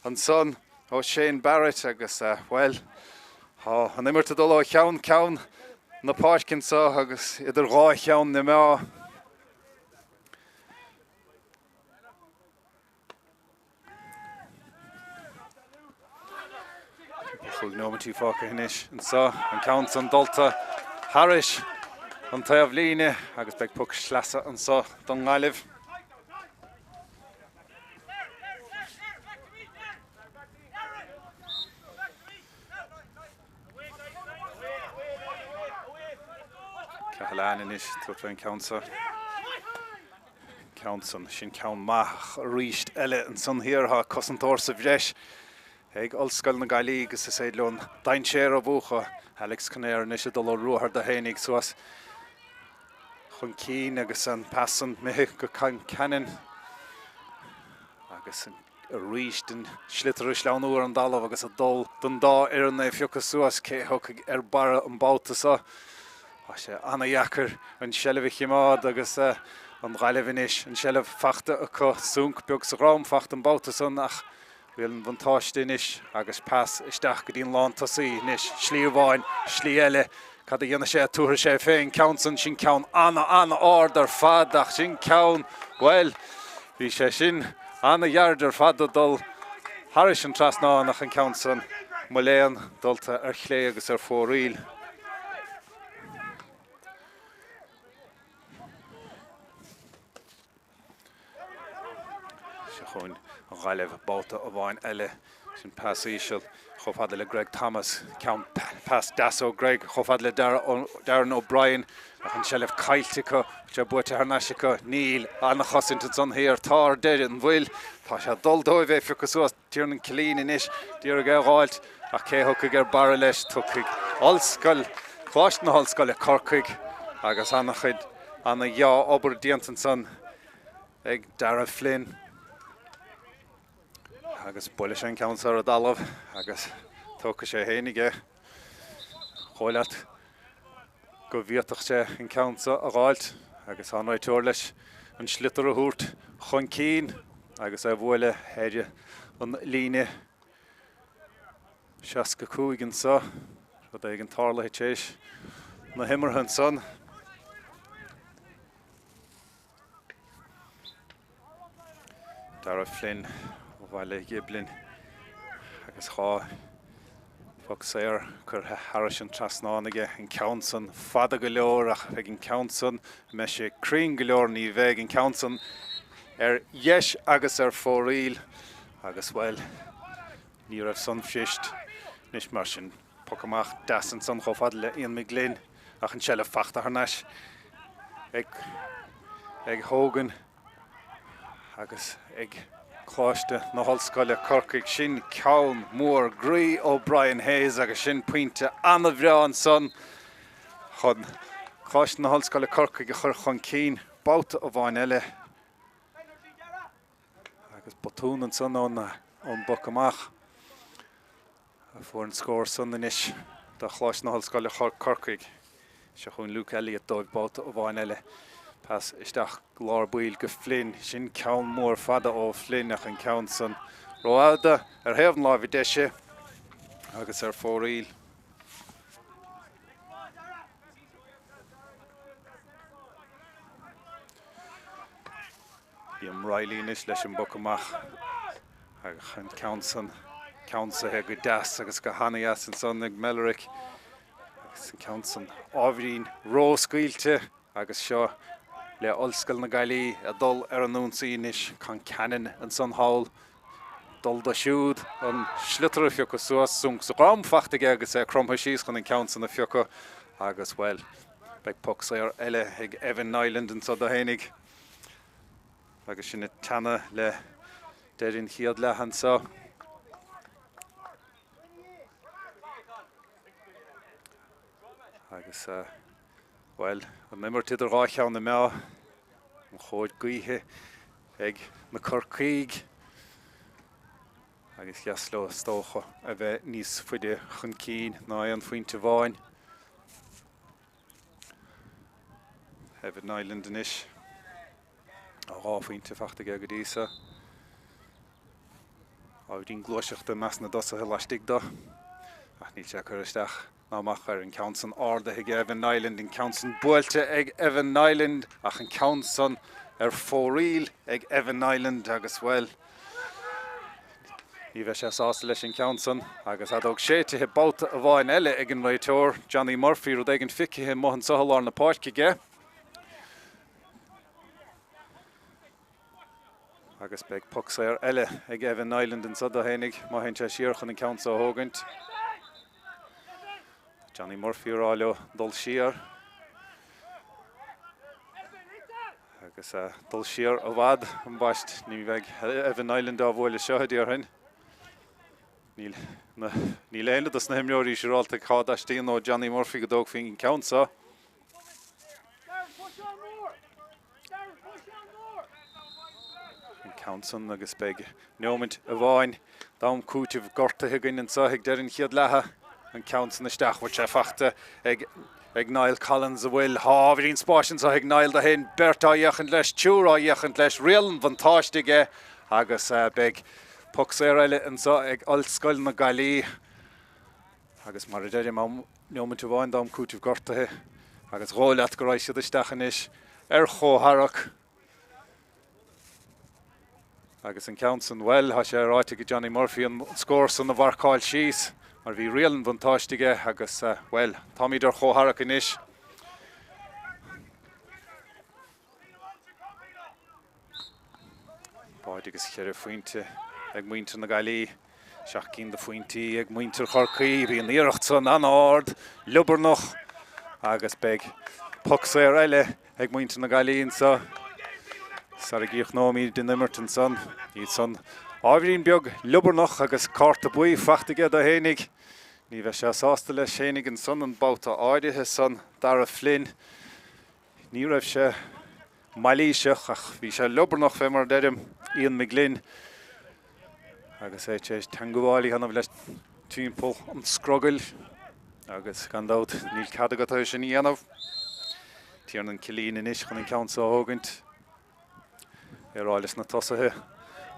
ansan ó Shane Barrett agus, bhuel, tá an imirt ag dul ó cheann ceann. na páirce anseo agus idir dhá cheann na meá. 5 nóimeintí fágtha anois anseo, an ceann san dulta thairis an taobh líne agus beidh poc sleasa anseo don nGaillimh. Cahalane anois ag tabhairt fén ceann seo. Ceann san, sin ceann maith ach arís eile ansan thiar tá cosantóir sa bhreis ag Ollscoil na Gaillimhe agus is féidir leo an dainséar a mhúchadh. Alex Connaire anois ag dul ar ruathar do fhéinig suas chun cinn agus an pas san imithe go Concannon agus an Arís an sliotar ag sleamhnú ar an dtalamh agus ag dul don dá fhoireann é a phiocadh suas. Cé a thiocfaidh ar barra an babhta seo? Tá sé an-dheacair an tseilbh a chimeád agus an Ghaillimh anois, an tseilbh fachta acu. Súnc beag sa dhrom fachta an babhta san ach bhfuil an bhuntáiste anois agus pas isteach go dtí an lántosaí anois. Slí amháin, slí eile. Cad a dhéanfaidh sé? Tabharfaidh sé fén gceann san. Sin ceann ana-ana-ard ar fad ach sin ceann, bhuel, bhí sé sin ana-ghairid ar fad ag dul thairis an trasnán ach an ceann san, mo léan, dulta ar chlé agus ar fóraoil. Seo chugainn an Ghaillimh babhta amháin eile. Sin pas íseal chomh fada le Greg Thomas. Ceann pas deas ó Greg chomh fada le Darren O'Brien. Ach an tseilbh caillte acu. Sé buaite thar n-ais acu. Níl. An-chosaint ansan thiar. Tá ar deireadh. An bhfuil? Tá sé ag dul dóibh é a phiocadh suas. Tiernan Killeen anois d'iarraidh é a dh'fháilt ach cé a thiocfaidh ar barra leis? Tiocfaidh Ollscoil, Coláiste na hOllscoile Corcaigh agus an-chuid, ana-dhea-obair déanta ansan ag Darragh Flynn. Agus buailfidh sé an ceann seo ar an dtalamh agus tógfaidh sé fhéinig é. Dhóigh leat go bhféadfadh sé an ceann seo a dh'fháilt agus tá an réiteoir leis an sliotar a thabhairt chun cinn agus é a bhualadh ar an líne 65 anseo. Rud éigin tarlaithe tar éis na himeartha ansan. Darragh Flynn ó Bhaile Ghiblin agus 2 phoc saor curtha thairis an trasnán aige. An ceann san fada go leor ach beidh an ceann san, an mbeidh sé cruinn go leor? Ní bheidh. An ceann san ar dheis agus ar fóraoil agus, bhuel, ní raibh san fuirist anois mar sin. Poc amach deas ansan chomh fada le Ian McGlynn ach an tseilbh fachta thar n-ais ag ag Hogan agus ag Coláiste na hOllscoile Corcaigh. Sin ceann mór groí ó Brian Hayes agus sin pointe ana-bhreá ansan chun Coláiste na hOllscoile Corcaigh a chur chun cinn babhta amháin eile. Agus botún ansan ón bpoc amach. A fuair an scór san anois do Choláiste na hOllscoile Corcaigh. Seo chugainn Luke Elliott dóibh babhta amháin eile. Pas isteach lár baill go Flynn. Sin ceann mór fada ó Flynn ach an ceann san rófhada ar thaobh na láimhe deise agus ar fóraoil. Liam Reilly anois leis an bpoc amach ach an ceann san ceansaithe go deas agus go hana-dheas ansan ag Mellerick agus an ceann san ábhairín ró-scaoilte agus seo le Ollscoil na Gaillimhe ag dul ar an ionsaí anois. Concannon ansan thall dul dó siúd an sliotar a phiocadh suas, súnc sa dhrom fachta aige agus é cromtha síos chun an ceann san a phiocadh agus, bhuel, beidh poc saor eile ag Evan Niland anso dó fhéinig. Agus sinn ag teannadh le deireadh an chéad leath anseo. Agus, bhuel, an imirt idir dhá cheann na meá, an chóir gaoithe ag na Corcaígh agus dheas leo is dócha a bheith níos faide chun cinn ná aon phointe amháin. Evan Niland anois. 2 phointe fachta aige go dtí seo. Ábhairín gluaiseachta i measc na dtosaithe laistigh dó, ach níl sé ag cur isteach. Ná amach air an ceann san ardaithe ag Evan Niland, an ceann san buailte ag Evan Niland ach an ceann san ar fóraoil ag Evan Niland agus, bhuel, ní bheidh sé sásta leis an cheann san agus fheadóg séidte babhta amháin eile ag an réiteoir, Johnny Murphy, rud éigin feicthe amuigh anso i lár na páirce aige. Agus beidh poc saor eile ag Evan Niland anso dó fhéinig má théann sé siar chun an ceann so a thógaint. Johnny Murphy ag rá leo dul siar. Agus dul siar i bhfad ambaist ní bheidh Evan Niland á bhualadh seo, a déarfainn. Níl níl éinne dos na himreoirí siúrálta cá dteastaíonn ó Johnny Murphy go dtógfaí an ceann so. An ceann san agus beidh neomaint amháin d'am cúitimh gortaithe againn anseo ag deireadh an chéad leatha. An ceann san isteach, bhfuil sé faighte ag ag Niall Collins an bhfuil? Tá ábhairín spáis anseo ag Niall dó fhéin, beirt á fhéachaint leis, triúr á fhéachaint leis, riail an bhuntáiste aige agus beidh poc saor eile anseo ag Ollscoil na Gaillimhe. Agus mar a deirim, am neomaint amháin d'am cúitimh gortaithe agus dhóigh leat go raghaidh siad isteach anois ar chomhtharrac. Agus an ceann san, bhuel, tá sé ráite ag Johnny Murphy an scór san a mharcáil síos mar bhí riail an bhuntáiste aige agus, bhuel, táimid ar chomhtharrac anois. Báide agus cheithre phointe ag muintir na Gaillimhe. 7 gcinn de phointí ag muintir Chorcaí. Bhí an iarracht san an-ard, liobarnach agus beidh poc saor eile ag muintir na Gaillimhe anseo sara gcríochnóimid an imirt ansan. Iad san ábhairín beag liobarnach agus cárta buí faighte aige dó fhéinig. Ní bheidh sé sásta leis fhéinig ansan an babhta áirithe san, Dara Flynn. Ní raibh sé mailíseach ach bhí sé liobarnach fé mar a deirim, Ian McGlynn agus é tar éis teangabháil a dhéanamh leis timpeall an scrogaill agus gan dabht níl cead agat é sin a dhéanamh. Tiernan Killeen anois chun an ceann seo a thógaint. É ag rá leis na tosaithe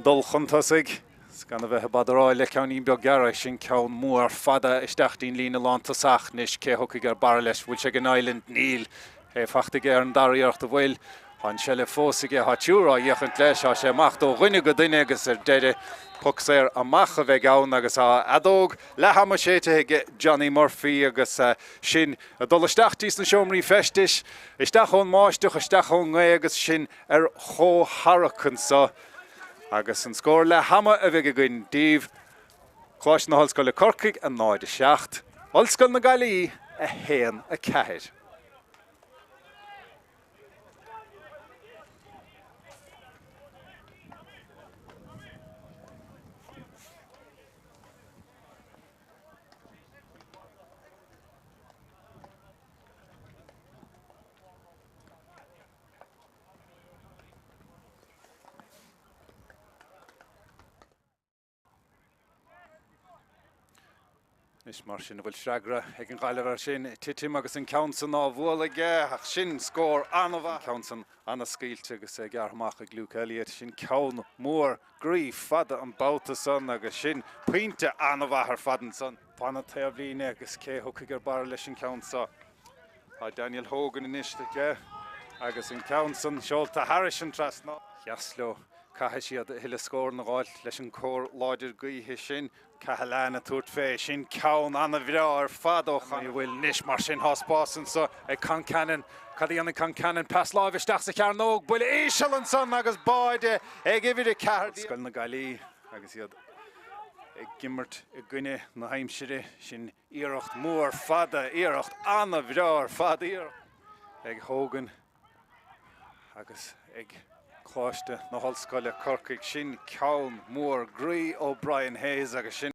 dul chun tosaigh 's gan a bheith ag badaráil le ceainnín beag gearr. Sin ceann mór fada isteach dtí'n líne lántosach. Anois cé thiocfaidh ar barra leis? Bhfuil sé ag Niland? Níl. É faighte aige ar an dara iarracht an bhfuil? Tá an seilbh fós aige. Tá triúr á fhéachaint leis. Tá sé amach ó dhuine go duine agus ar deireadh poc saor amach a bheidh ann agus tá fheadóg leath ama séidte ag Johnny Murphy agus sinn ag dul isteach dtí sna seomraí feistis, isteach ón mbáisteach, isteach ón ngaoth agus sinn ar chomhtharrac anseo agus an scór leath ama a bheidh againn daoibh, Coláiste na hOllscoile Corcaigh 0, 7, Ollscoil na Gaillimhe 1, 4. Anois mar sin, an bhfuil freagra ag an Ghaillimh air sin? Titim agus an ceann san á bhualadh aige, ach sin scór an-mhaith. An ceann san an-scaoilte agus é gearrtha amach ag Luke Elliott. Sin ceann mór groí fada an babhta san agus sin pointe an-mhaith ar fad ansan. Fan an taobhlíne agus cé a thiocfaidh ar barra leis an ceann seo? Tá Daniel Hogan anois aige agus an ceann san seolta thairis an trasnán. Sheas leo. Caithfidh siad a thuilleadh scóranna a dh'fháilt leis an cóir láidir gaoithe sin. Cahalane ag tabhairt fé. Sin ceann an-bhreá ar fad ó Chan. Bhfuil anois mar sin tá spás anso ag Concannon. Cad a dhéanfaidh Concannon? Pas láimhe isteach sa chearnóg. Buille íseal ansan agus báide ag uimhir 4. Scoil na Gaillimhe agus iad ag imirt i gcoinne na haimsire. Sin iarracht mhór fada, iarracht an-bhreá ar fad. Iarracht ag Hogan agus ag Coláiste na hOllscoile Corcaigh. Sin ceann mór groí ó Brian Hayes agus sin.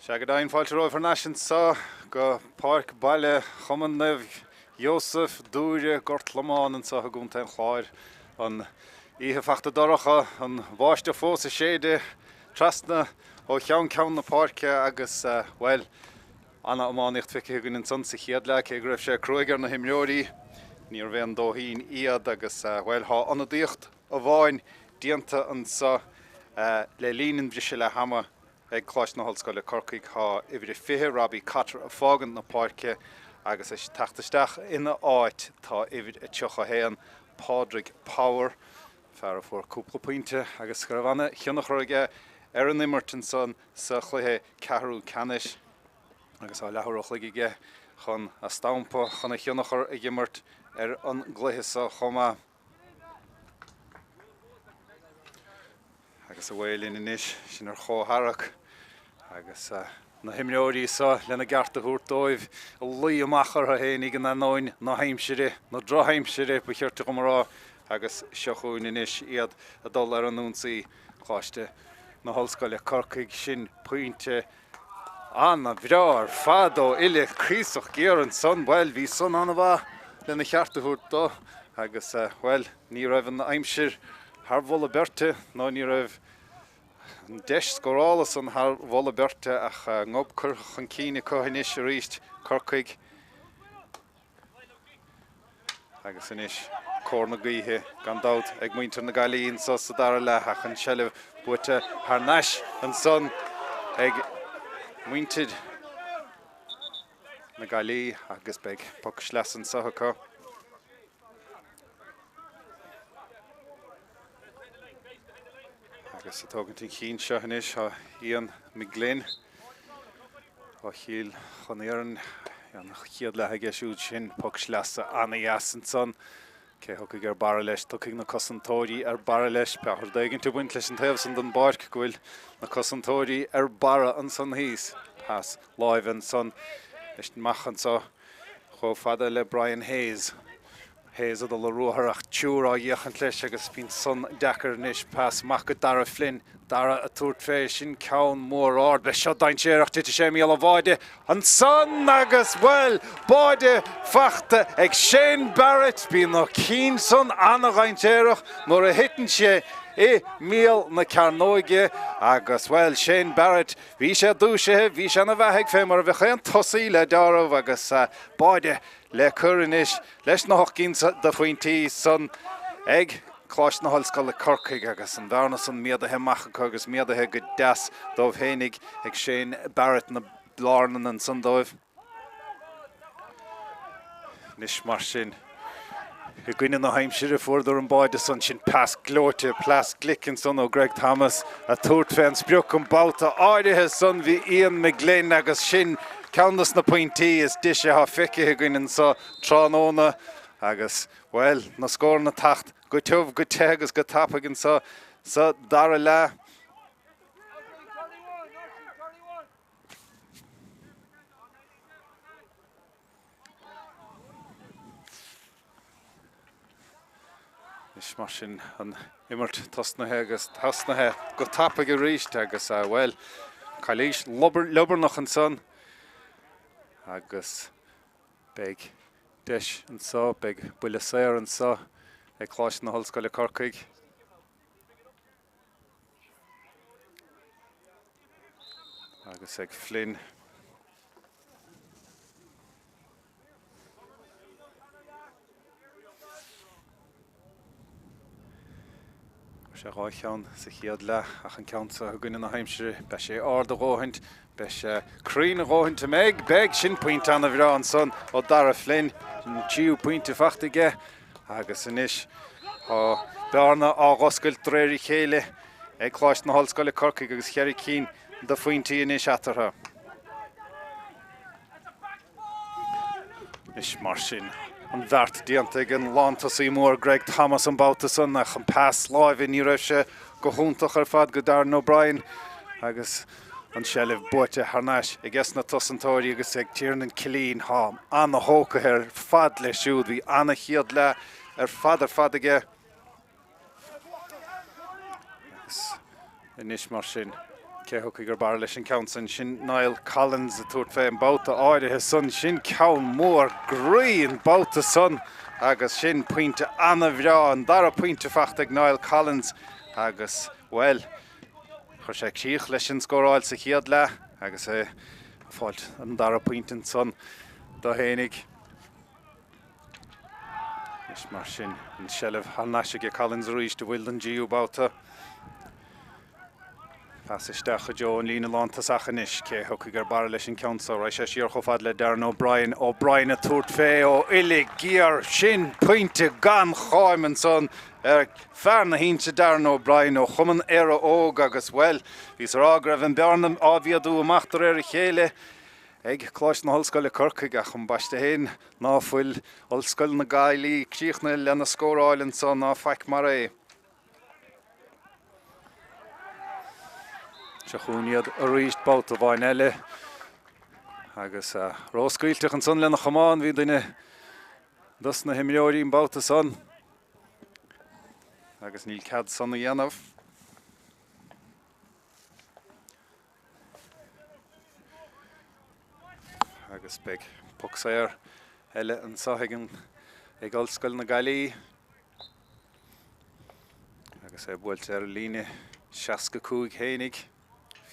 Sea go deimhin, fáilte romhaibh thar n-ais anseo go Páirc Baile Chumann Naomh Iósaf, Dúire, Gort Lomán anseo i gContae an Chláir. An oíche fachta dorcha, an bháisteach fós ag séideadh trasna ó cheann ceann na páirce agus, bhuel, ana-iománaíocht feicthe againn ansan sa chéad leath, cé go raibh sé cruaidh ar na himreoirí, níorbh aon dóithín iad agus, bhuel, thá ionadaíocht amháin déanta anseo le linn an bhriseadh leath ama. Ag Coláiste na hOllscoile Corcaigh tá uimhir a 20, Robbie Cotter ag fágaint na páirce agus ag teacht isteach ina áit tá uimhir a 31, Pádraig Power, fear a fuair cúpla pointe agus go raibh ana-thionchar aige ar an imirt ansan sa chluiche ceathrú ceannais agus tá leathuair a chloig aige chun a stampa, chun a thionchar a dh'imirt ar an gcluiche so chomh maith. Agus away linn anois, sinn ar chomhtharrac agus na himreoirí seo lena gceart a thabhairt dóibh ag luí amach orthu fhéinig in ainneoin na haimsire, na drochaimsire ba chirte dhom a rá, agus seo chugainn anois iad ag dul ar an ionsaí. Coláiste na hOllscoile Corcaigh, sin pointe Ana-bhreá ar fad ó uille cuíosach géar ansan. Bhuel, bhí san ana-mhaith lena cheart a thabhairt dó agus, bhuel, ní raibh an aimsir thar mholadh beirte nó ní raibh an deis scórála san thar mholadh beirte ach ngob curtha chun cinn acu anois arís, Corcaigh. Agus anois cóir na gaoithe gan dabht ag muintir na Gaillimhe anso sa dara leath ach an tseilbh buaite thar n-ais ansan ag muintir na Gaillimhe agus beidh poc sleasa anso acu. Agus ag tógaint an chinn seo anois tá Ian McGlynn ó Chill Chon Iarainn. An chéad leath aige siúd sin, poc sleasa ana-dheas ansan. Cé thiocfaidh ar barra leis? Tiocfaidh na cosantóirí ar barra leis. Beidh rud éigint ag baint leis an taobh san den bpáirc go bhfuil na cosantóirí ar barra ansan thíos. Pas láimhe ansan leis amach anso chomh fada le Brian Hayes. Hayes ag dul ar ruathar ach triúr á fhéachaint leis agus bíonn san deacair anois. Pas amach go Dara Flynn. Dara ag tabhairt fé. Sin ceann mór ard. Beidh seo dainséarach. Titfidh sé i mbéal an bháide ansan agus, bhuel, báide fachta ag Shane Barrett. Bíonn na cinn san ana-dhainséarach nuair a thiteann sé i mbéal na cearnóige agus, bhuel, Shane Barrett, bhí sé dúisithe, bhí sé ina bheathaidh fé mar a bheadh aon tosaí le deáramh agus báide le cur anois leis na hocht gcinn de phointí san ag Coláiste na hOllscoile Corcaigh agus an bhearna san méadaithe amach acu agus méadaithe go deas dóibh fhéinig ag Shane Barrett na Blarnan ansan dóibh. Anois mar sin, i gcoinne na haimsire fuaireadar an báide san, sin pas gleoite, pas glic ansan ó Greg Thomas ag tabhairt fén sprioc an babhta áirithe san bhí Ian McGlynn agus sin ceann dos na pointí is deise atá feicthe againn anso tráthnóna agus, bhuel, na scóranna ag teacht go tiubh, go te agus go tapaidh anso sa dara leath. Anois mar sin an imirt tosnaithe agus tosnaithe go tapaidh arís agus, bhuel, calaois liobarnach ansan agus beidh deis anso, beidh buille saor anso ag Coláiste na hOllscoile Corcaigh. Agus ag Flynn. Fuair sé 2 cheann sa chéad leath ach an ceann seo i gcoinne na haimsire, beidh sé ard a dhóthaint, beidh sé cruinn a dhóthaint, an mbeidh? Beidh! Sin pointe ana-bhreá ansan ó Dara Flynn, an tríú pointe fachta aige agus anois tá bearna á dh'oscailt de réir a chéile ag Coláiste na hOllscoile Corcaigh agus cheithre cinn de phointí anois eatarthu. Anois mar sin, an bheart déanta ag an lántosaí mór Greg Thomas an babhta san ach an pas láimhe ní raibh sé go hiontach ar fad go Darren O'Brien agus an seilbh buaite thar n-ais aige sna cosantóirí agus ag Tiernan Killeen. Tá ana-thógtha ar fad leis siúd. Bhí ana-chéad leath ar fad ar fad aige. Agus anois mar sin, Cé a thiocfaidh ar barra leis an gceann san? Sin Niall Collins ag tabhairt fé an babhta áirithe san. Sin ceann mór groí an babhta san agus sin pointe ana-bhreá, an dara pointe fachta ag Niall Collins agus, bhuel, chuir sé críoch leis an scóráil sa chéad leath agus é ag fáilt an dara pointe ansan dó fhéinig. Anois mar sin, an tseilbh thar n-ais aige Collins arís, a bhfuil don dtríú babhta. Pas isteach i dtreo an líne lántosach anois. Cé a thiocfaidh ar barra leis an gceann so? Raghaidh sé siar chomh fada le Darren O'Brien. O'Brien ag tabhairt fé ó uillinn ghéar. Sin pointe gan cháim ansan ag fear na hInse, Darren O'Brien ó Chumann Éire Óg agus, bhuel, bhíos a rá go raibh an bearna á mhéadú amach de réir a chéile ag Coláiste na hOllscoile Corcaigh ach ambaiste féin ná fuil Ollscoil na Gaillimhe críochnaithe lena scóráil anso ná faic mar é. Seo chugainn iad arís babhta amháin eile agus róscaoilteach ansan lena chamán. Bhí duine dos na himreoirí an babhta san agus níl cead san a dhéanamh. Agus beidh poc saor eile anseo ag an ag Ollscoil na Gaillimhe. Agus é buailte ar an líne 65 fhéinig.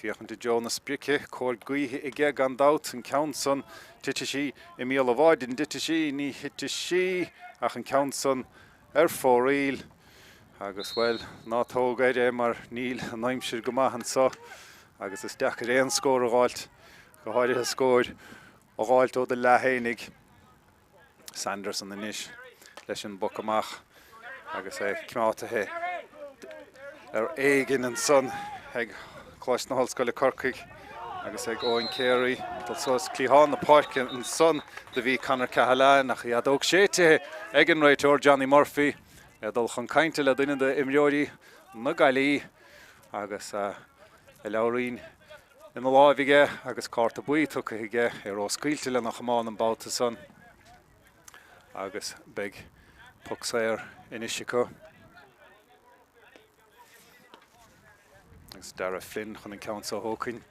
Féachaint i dtreo na sprice, cóir gaoithe aige gan dabht, an ceann san, titfidh sí i mbéal an bháid, an dtitfidh sí, ní thitfidh sí ach an ceann san ar fóraoil agus, bhuel, ná tóg air é mar níl an aimsir go maith anso agus is deacair aon scór a dh'fháilt, go háirithe scóir a dh'fháilt ó do leath fhéinig. Sanderson anois leis an bpoc amach agus é coimeádtaithe ar éigin ansan ag Coláiste na hOllscoile Corcaigh agus ag Eoin Carey. Dul suas cliathán na páirce ansan do bhí Conor Cahalane ach a fheadóg séidte ag an réiteoir Johnny Murphy é dul chun cainte le duine d'imreoirí na Gaillimhe agus a leabhairín ina láimh aige agus cárta buí tugtha aige, é róscaoilte lena chamán an babhta san agus beidh poc saor anois acu. Agus Darragh Flynn chun an ceann seo a thógaint.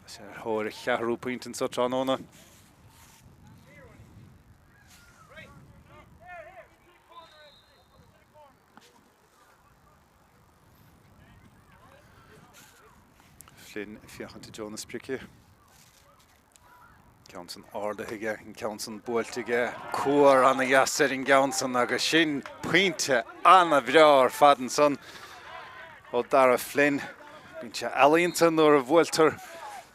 Tá sé ar thóir a cheathrú pointe anso tráthnóna. Flynn ag féachaint i dtreo na sprice. Ceann san ardaithe aige, an ceann san buailte aige. Cuar ana-dheas ar an gceann san agus sin pointe ana-bhreá ar fad ansan ó Darragh Flynn. Bíonn sé ealaíonta nuair a bhuailtear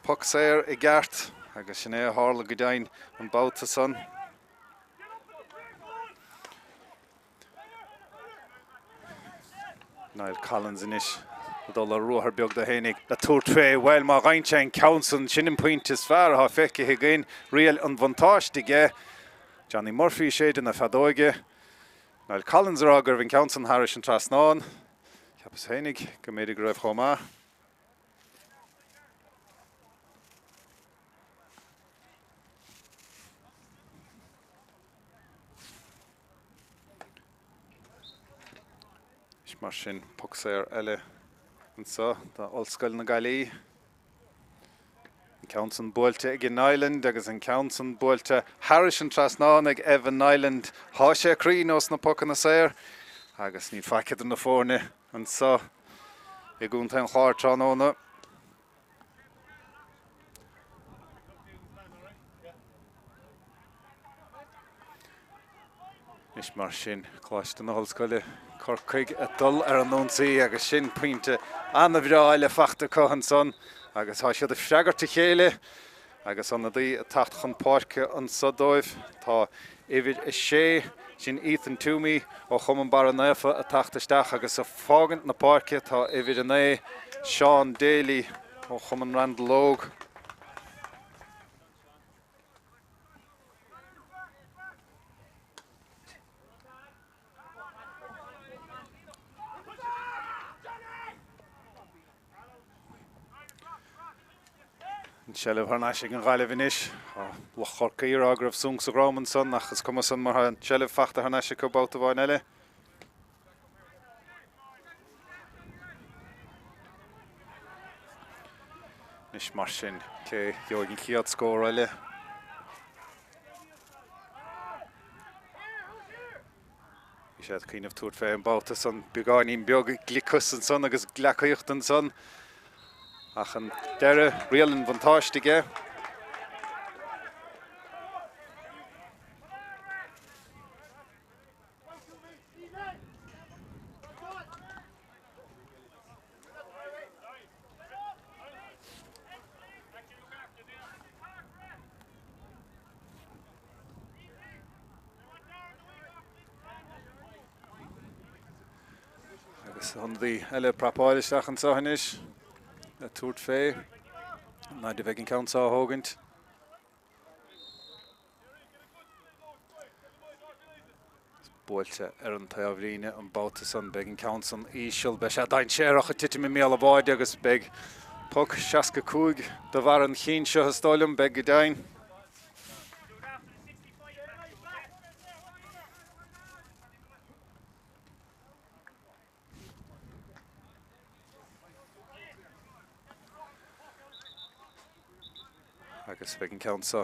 poc saor i gceart agus sin é a tharla go deimhin an babhta san. Niall Collins anois ag dul ar ruathar beag dó fhéinig le tabhairt fé. Bhuel, má fhaigheann sé an ceann san, sin an pointe is fearr atá feicthe againn. Riail an bhuntáiste aige. Johnny Murphy ag séideadh na feadóige. Niall Collins ag rá go raibh an ceann san thairis an trasnán. Cheapas féinig go mb'fhéidir go raibh chomh maith. Anois mar sin, poc saor eile anseo d'Ollscoil na Gaillimhe. An ceann san buailte ag Niland agus an ceann san buailte thairis an trasnán ag Evan Niland. Thá sé cruinn ós na pocanna saor agus níl faic idir na foirne anseo i gContae an Chláir tráthnóna. Anois mar sin, Coláiste na hOllscoile, Corcaigh ag dul ar an ionsaí agus sin pointe an-bhreá eile fachta acu ansan agus tá siad ag freagairt a chéile agus ionadaí ag teacht chun páirce anso dóibh. Tá uimhir 6, sin Ethan Toomey ó Chumann Barra Naofa ag teacht isteach agus ag fágaint na páirce tá uimhir 9, Seán Daly ó Chumann Randal Óg. An tseilbh thar n-ais ag an Ghaillimh anois. Tá lucht Chorcaí ag rá go raibh sonc sa dhrom ansan ach is cuma san mar tá an tseilbh fachta thar n-ais acu babhta amháin eile. Anois mar sin, cé gheobhaidh an chéad scór eile? Bhí sé ag cuimhneamh tabhairt fé an babhta san, beagáinín beag gliceas ansan agus gleacaíocht ansan, ach an deireadh, riail an bhuntáiste aige. Agus ionadaí eile ag prapáil isteach anseo anois le tabhairt fé. Naid a bheidh an ceann seo á thógaint. Buailte ar an taobhlíne an babhta san. Beidh an ceann san íseal. Beidh sé dainséarach ag titim i mbéal an bháide agus beidh poc 65 de bharr an chinn seo is dóigh liom. Beidh go deimhin. Agus beidh an ceann seo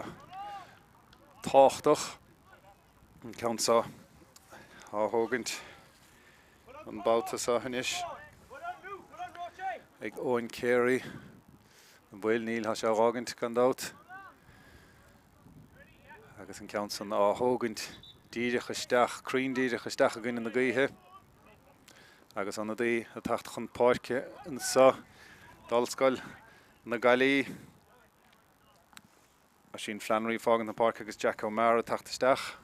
tábhachtach, an ceann seo á thógaint an babhta seo anois ag Eoin Carey. An bhfuil? Níl, tá sé á dh'fhágaint gan dabht. Agus an ceann san á thógaint díreach isteach, cruinn díreach isteach i gcoinne na gaoithe. Agus ionadaí ag teacht chun páirce anseo d'Ollscoil na Gaillimhe. Oisín Flannery ag fágaint na páirce agus Jack O'Meara ag teacht isteach.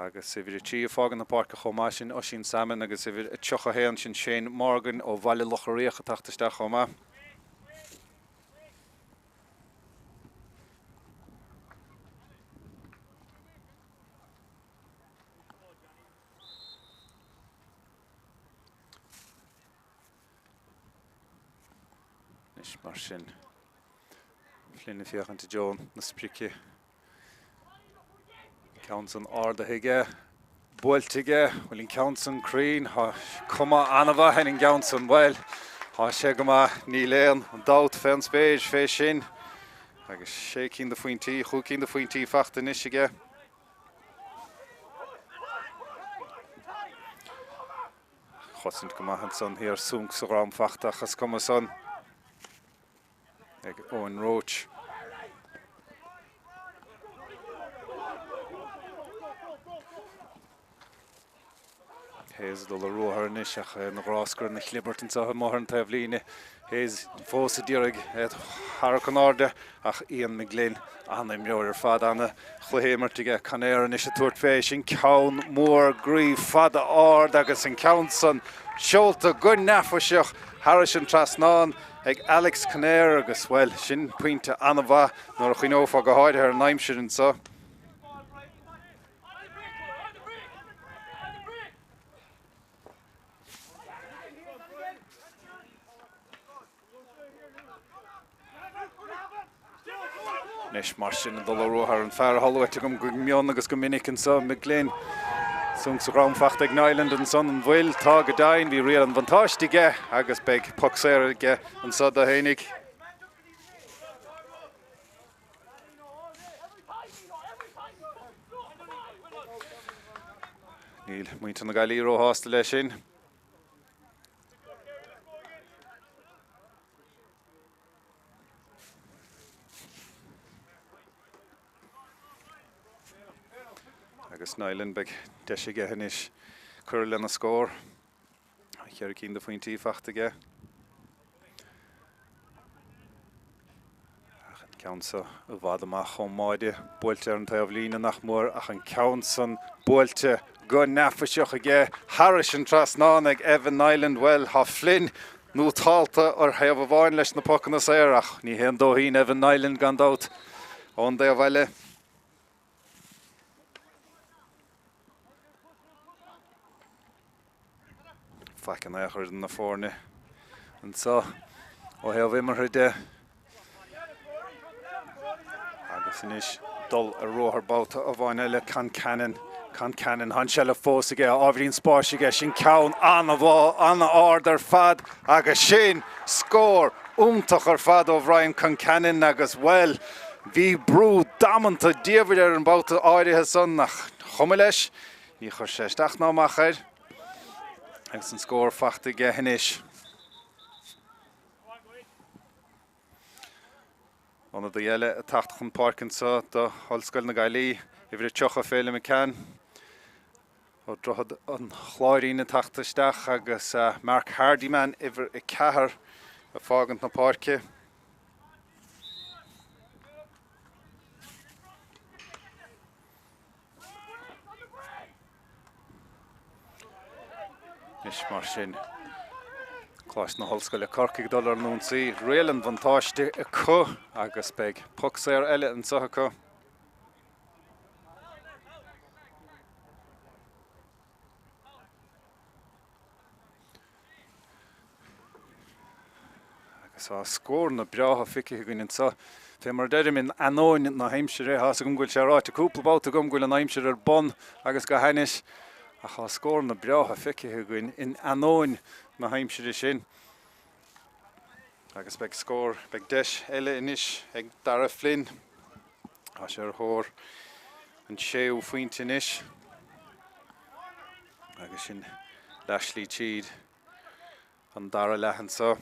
Agus uimhir 3 ag fágaint na páirce chomh maith sin Oisín Salmon agus uimhir 31 sin Shane Morgan ó Bhaile Locha Riach ag teacht isteach chomh maith. Anois mar sin, Flynn ag féachaint i dtreo na sprice. Ceann san ardaithe aige, buailte aige, bhfuil an ceann san cruinn, tá cuma an-mhaith ar an gceann san, bhuel, tá sé go maith, níl aon dabht fén spéir fé sin. Agus sé cinn de phointí, chúig cinn de phointí fachta anois aige. Chosaint go maith ansan thiar, sonc sa dhrom fachta ach is cuma san ag Eoin Roche. Hayes ag dul ar ruathar anois ach é ina ghráscar ina chlibirt anseo amuigh ar an taobhlíne. Hayes fós ag iarraidh é a tharrac in airde ach Ian McGlynn, an-imreoir ar fad, an-chluiche imeartha aige. Conaire anois ag tabhairt fé, sin ceann mór groí fada ard agus an ceann san seolta go neafaiseach thairis an trasnán ag Alex Conaire agus, bhuel, sin pointe an-mhaith nuair a chuimhneofá go háirithe ar an aimsir anseo. Anois mar sin ag dul ar ruathar an fear atá luaite agam go mion agus go minic anseo, McGlynn. Sonc sa dhrom fachta ag Niland ansan an bhfuil? Tá go deimhin, bhí riail an bhuntáiste aige agus beidh poc saor aige anseo do fhéinig. Níl muintir na Gaillimhe róshásta leis sin. Agus Niland, beidh deis aige anois cur lena scór. Cheithre cinn de phointí fachta aige. Ach an ceann seo i bhfad amach ón mbáide, buailte ar an taobhlíne nach mór, ach an ceann san buailte go neafaiseach aige thairis an trasnán ag Evan Niland. Bhuel, tá Flynn nótálta ar thaobh amháin leis na pocanna saor, ach ní haon dóithín Evan Niland gan dabht ón dtaobh eile. Faic in aon chor idir na foirne anseo ó thaobh imeartha de. Agus anois dul ar ruathar babhta amháin eile Concannon. Concannon, tá an tseilbh fós aige, ábhairín spáis aige, sin ceann an-mhaith, an-ard ar fad agus sin scór iontach ar fad ó Bhrian Concannon agus, bhuel, bhí brú damanta diamhair air an babhta áirithe san ach chuma leis, ní chuir sé isteach ná amach air agus an scór fachta aige anois. Ionadaí eile ag teacht chun páirce anseo do Ollscoil na Gaillimhe, uimhir a 30, Féilim McCann ó Dhroichead an Chláirín ag teacht isteach agus Mark Hardiman, uimhir a 4, ag fágaint na páirce. Anois mar sin, Coláiste na hOllscoile Corcaigh ag dul ar an ionsaí, riail an bhuntáiste acu agus beidh poc saor eile anseo acu. Agus tá scóranna breátha feicthe againn anseo. Fé mar a deirim, in ainneoin na haimsire, tá 'fhios agam go bhfuil sé ráite cúpla babhta agam go bhfuil an aimsir ar bun agus go hainnis, ach tá scóranna breátha feicthe againn in ainneoin na haimsire sin. Agus beidh scór, beidh deis eile anois ag Darragh Flynn. Tá sé ar thóir an séú phointe anois. Agus sin leathshlí tríd an dara leath anseo.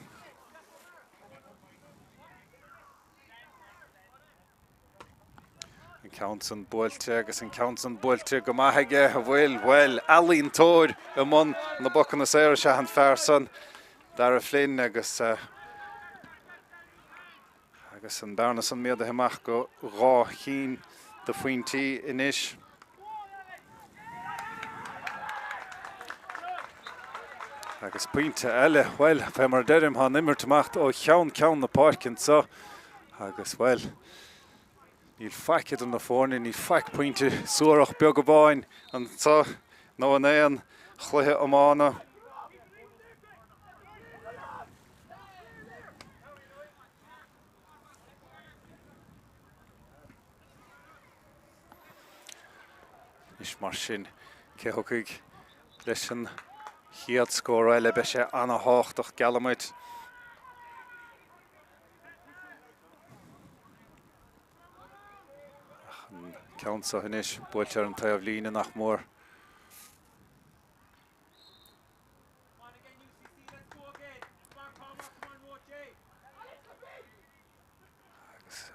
An ceann san buailte agus an ceann san buailte go maith aige, a bhfuil, bhuel, ealaíontóir i mbun na bpocanna saora is ea an fear san, Darragh Flynn, agus Agus an bearna san méadaithe amach go 2 chinn de phointí anois. Agus pointe eile, bhuel, fé mar a deirim, tá an imirt amach ó cheann ceann na páirce anseo agus, bhuel, níl faic idir na foirne, níl faic pointe suarach beag amháin anseo nó in aon chluiche iomána. Anois mar sin, cé a thiocfaidh leis an chéad scór eile? Beidh sé ana-thábhachtach, geallaimid. Ach an ceann seo anois, buailte ar an taobh líne nach mór. Agus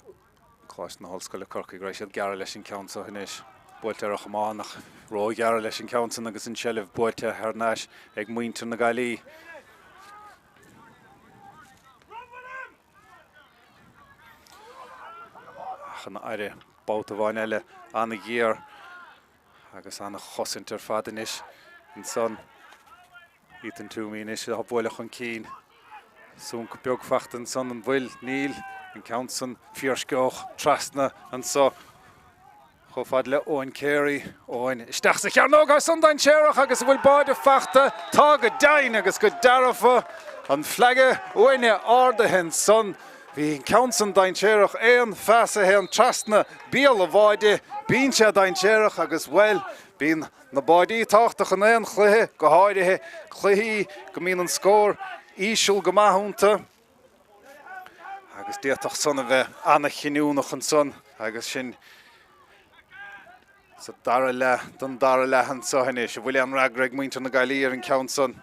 Coláiste na hOllscoile Corcaigh, raghaidh siad gearr leis an ceann seo anois. Buailte ar a chamán ach róghearr leis an ceann sin agus an tseilbh buaite thar n-ais ag muintir na Gaillimhe. Ach an aire babhta amháin eile an-ghéar. Agus an-chosaint ar fad anois ansan. Ethan Toomey anois á bualadh chun cinn. Súnc beag fachta ansan, an bhfuil? Níl. An ceann san fíorsceoch trasna anso chomh fada le Eoin Carey. Eoin isteach sa chearnóg, tá san dainséarach agus an bhfuil báide fachta? Tá go deimhin agus go dearfa. An flag uaine ardaithe ansan. Bhí an ceann san dainséarach, aon phas a théann trasna béal an bháide, bíonn sé dainséarach agus, bhuel, bíonn na báidí tábhachtach in aon chluiche, go háirithe cluichí go mbíonn an scór íseal go maith iontu. Agus d'fhéadfadh san a bheith an-chinniúnach ansan agus sin sa dara leath den dara leath anseo anois. An bhfuil aon fhreagra ag muintir na Gaillimhe ar an ceann san?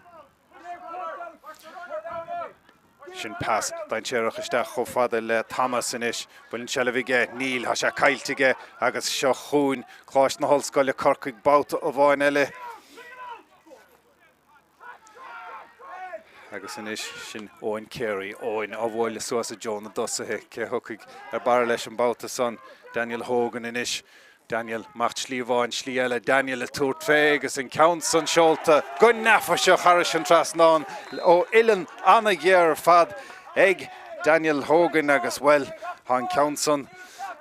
Sin pas dainséarach isteach chomh fada le Thomas anois. Bhfuil an tseilbh aige? Níl, tá sé caillte aige agus seo chugainn Coláiste na hOllscoile Corcaigh babhta amháin eile. Agus anois sin Eoin Carey. Eoin á bhualadh suas i dtreo na dtosaithe. Cé a thiocfaidh ar barra leis an mbabhta san? Daniel Hogan anois. Daniel amach slí amháin, slí eile, Daniel ag tabhairt fé agus an ceann san seolta go neafaiseach thairis an trasnán ó uillinn ana-ghéar ar fad ag Daniel Hogan agus, bhuel, tá an ceann san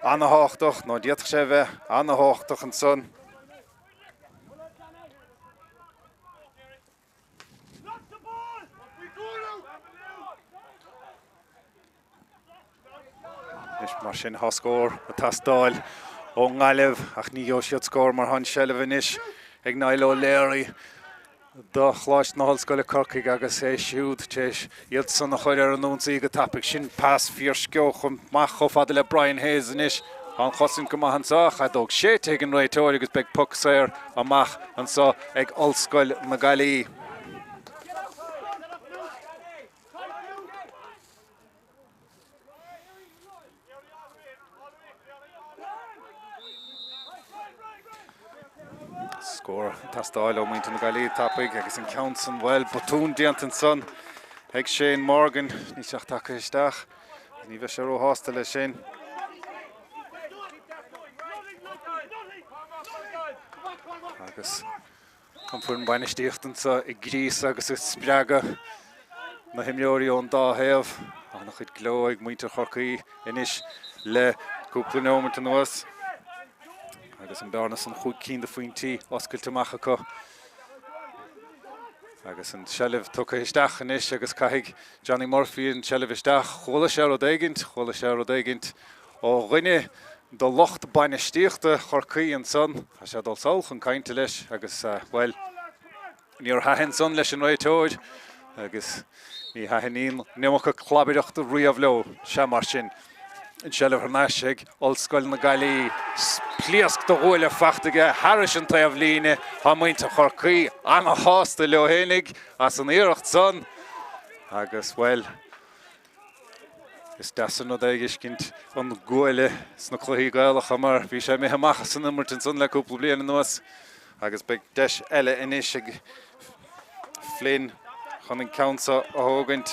ana-thábhachtach, nó d'fhéadfadh sé a bheith ana-thábhachtach ansan. Anois mar sin tá scór ag teastáil. ón nGaillimh ach ní gheobhaidh siad scór mar tá an tseilbh anois ag Niall O'Leary do Choláiste na hOllscoile Corcaigh agus é siúd tar éis iad san a chur ar an ionsaí go tapaidh. Sin pas fíorsceoch amach chomh fada le Brian Hayes anois. Tá an chosaint go maith anseo ach feadóg séidte ag an réiteoir agus beidh poc saor amach anseo ag Ollscoil na Gaillimhe. Scór ag teastáil ó mhuintir na Gaillimhe tapaidh agus an ceann san, bhuel, botún déanta ansan ag Shane Morgan. Níl sé ach tagtha isteach. Ní bheidh sé róshásta leis sin. Agus An foireann bainistíochta anseo ag gríosadh agus ag spreagadh na himreoirí ón dá thaobh. An-chuid gleo ag muintir Chorcaí anois le cúpla neomat anuas agus an bearna san chúig cinn de phointí oscailte amach acu. Agus an tseilbh tugtha isteach anois agus caithfidh Johnny Murphy an tseilbh isteach. Chuala sé rud éigint, chuala sé rud éigint ó dhuine de lucht bainistíochta Chorcaí ansan. Tá sé ag dul sall chun cainte leis agus, bhuel, níor thaitin san leis an réiteoir agus ní thaitníonn an iomarca clabaireachta riamh leo. Sea, mar sin, an tseilbh thar n-ais ag Ollscoil na Gaillimhe. Pléasc de ghuaille fachta aige thairis an taobh líne. Tá muintir Chorcaí ana-shásta leo fhéinig as an iarracht san agus, bhuel, Is deas an rud é a fheiscint an guaille sna cluichí Gaelacha mar bhí sé imithe amach as an imirt ansan le cúpla bliain anuas agus beidh deis eile anois ag Flynn chun an ceann seo a thógaint.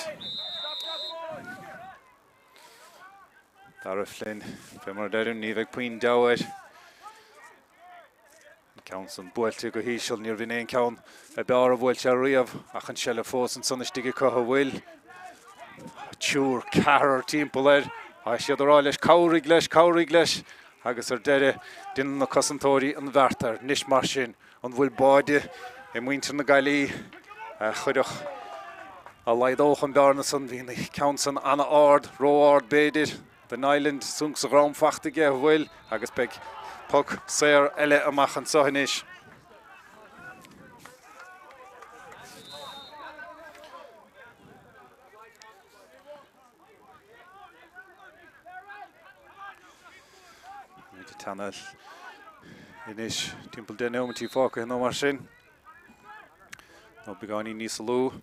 Darragh Flynn, fé mar a deirim, ní bheidh puinn deabhadh air. An ceann san buailte go híseal, níorbh in aon ceann ab fhearr a bhuail sé riamh ach an seilbh fós ansan istigh acu a bhfuil triúr, ceathrar timpeall air. Tá siad ag rá leis, cabhraigh leis, cabhraigh leis agus ar deireadh déanann na cosantóirí an bheart air. Anois mar sin, an bhfuil báide i muintir na Gaillimhe a chuirfeadh, a laghdódh an bhearna san? Bhí an ceann san an-ard, ró-ard b'fhéidir. Do Niland sonc sa dhrom fachta aige a bhfuil agus beidh poc saor eile amach anseo anois. Muid ag teannadh anois timpeall 10 neomaintí fágtha nó mar sin. Nó beagáinín níos lú.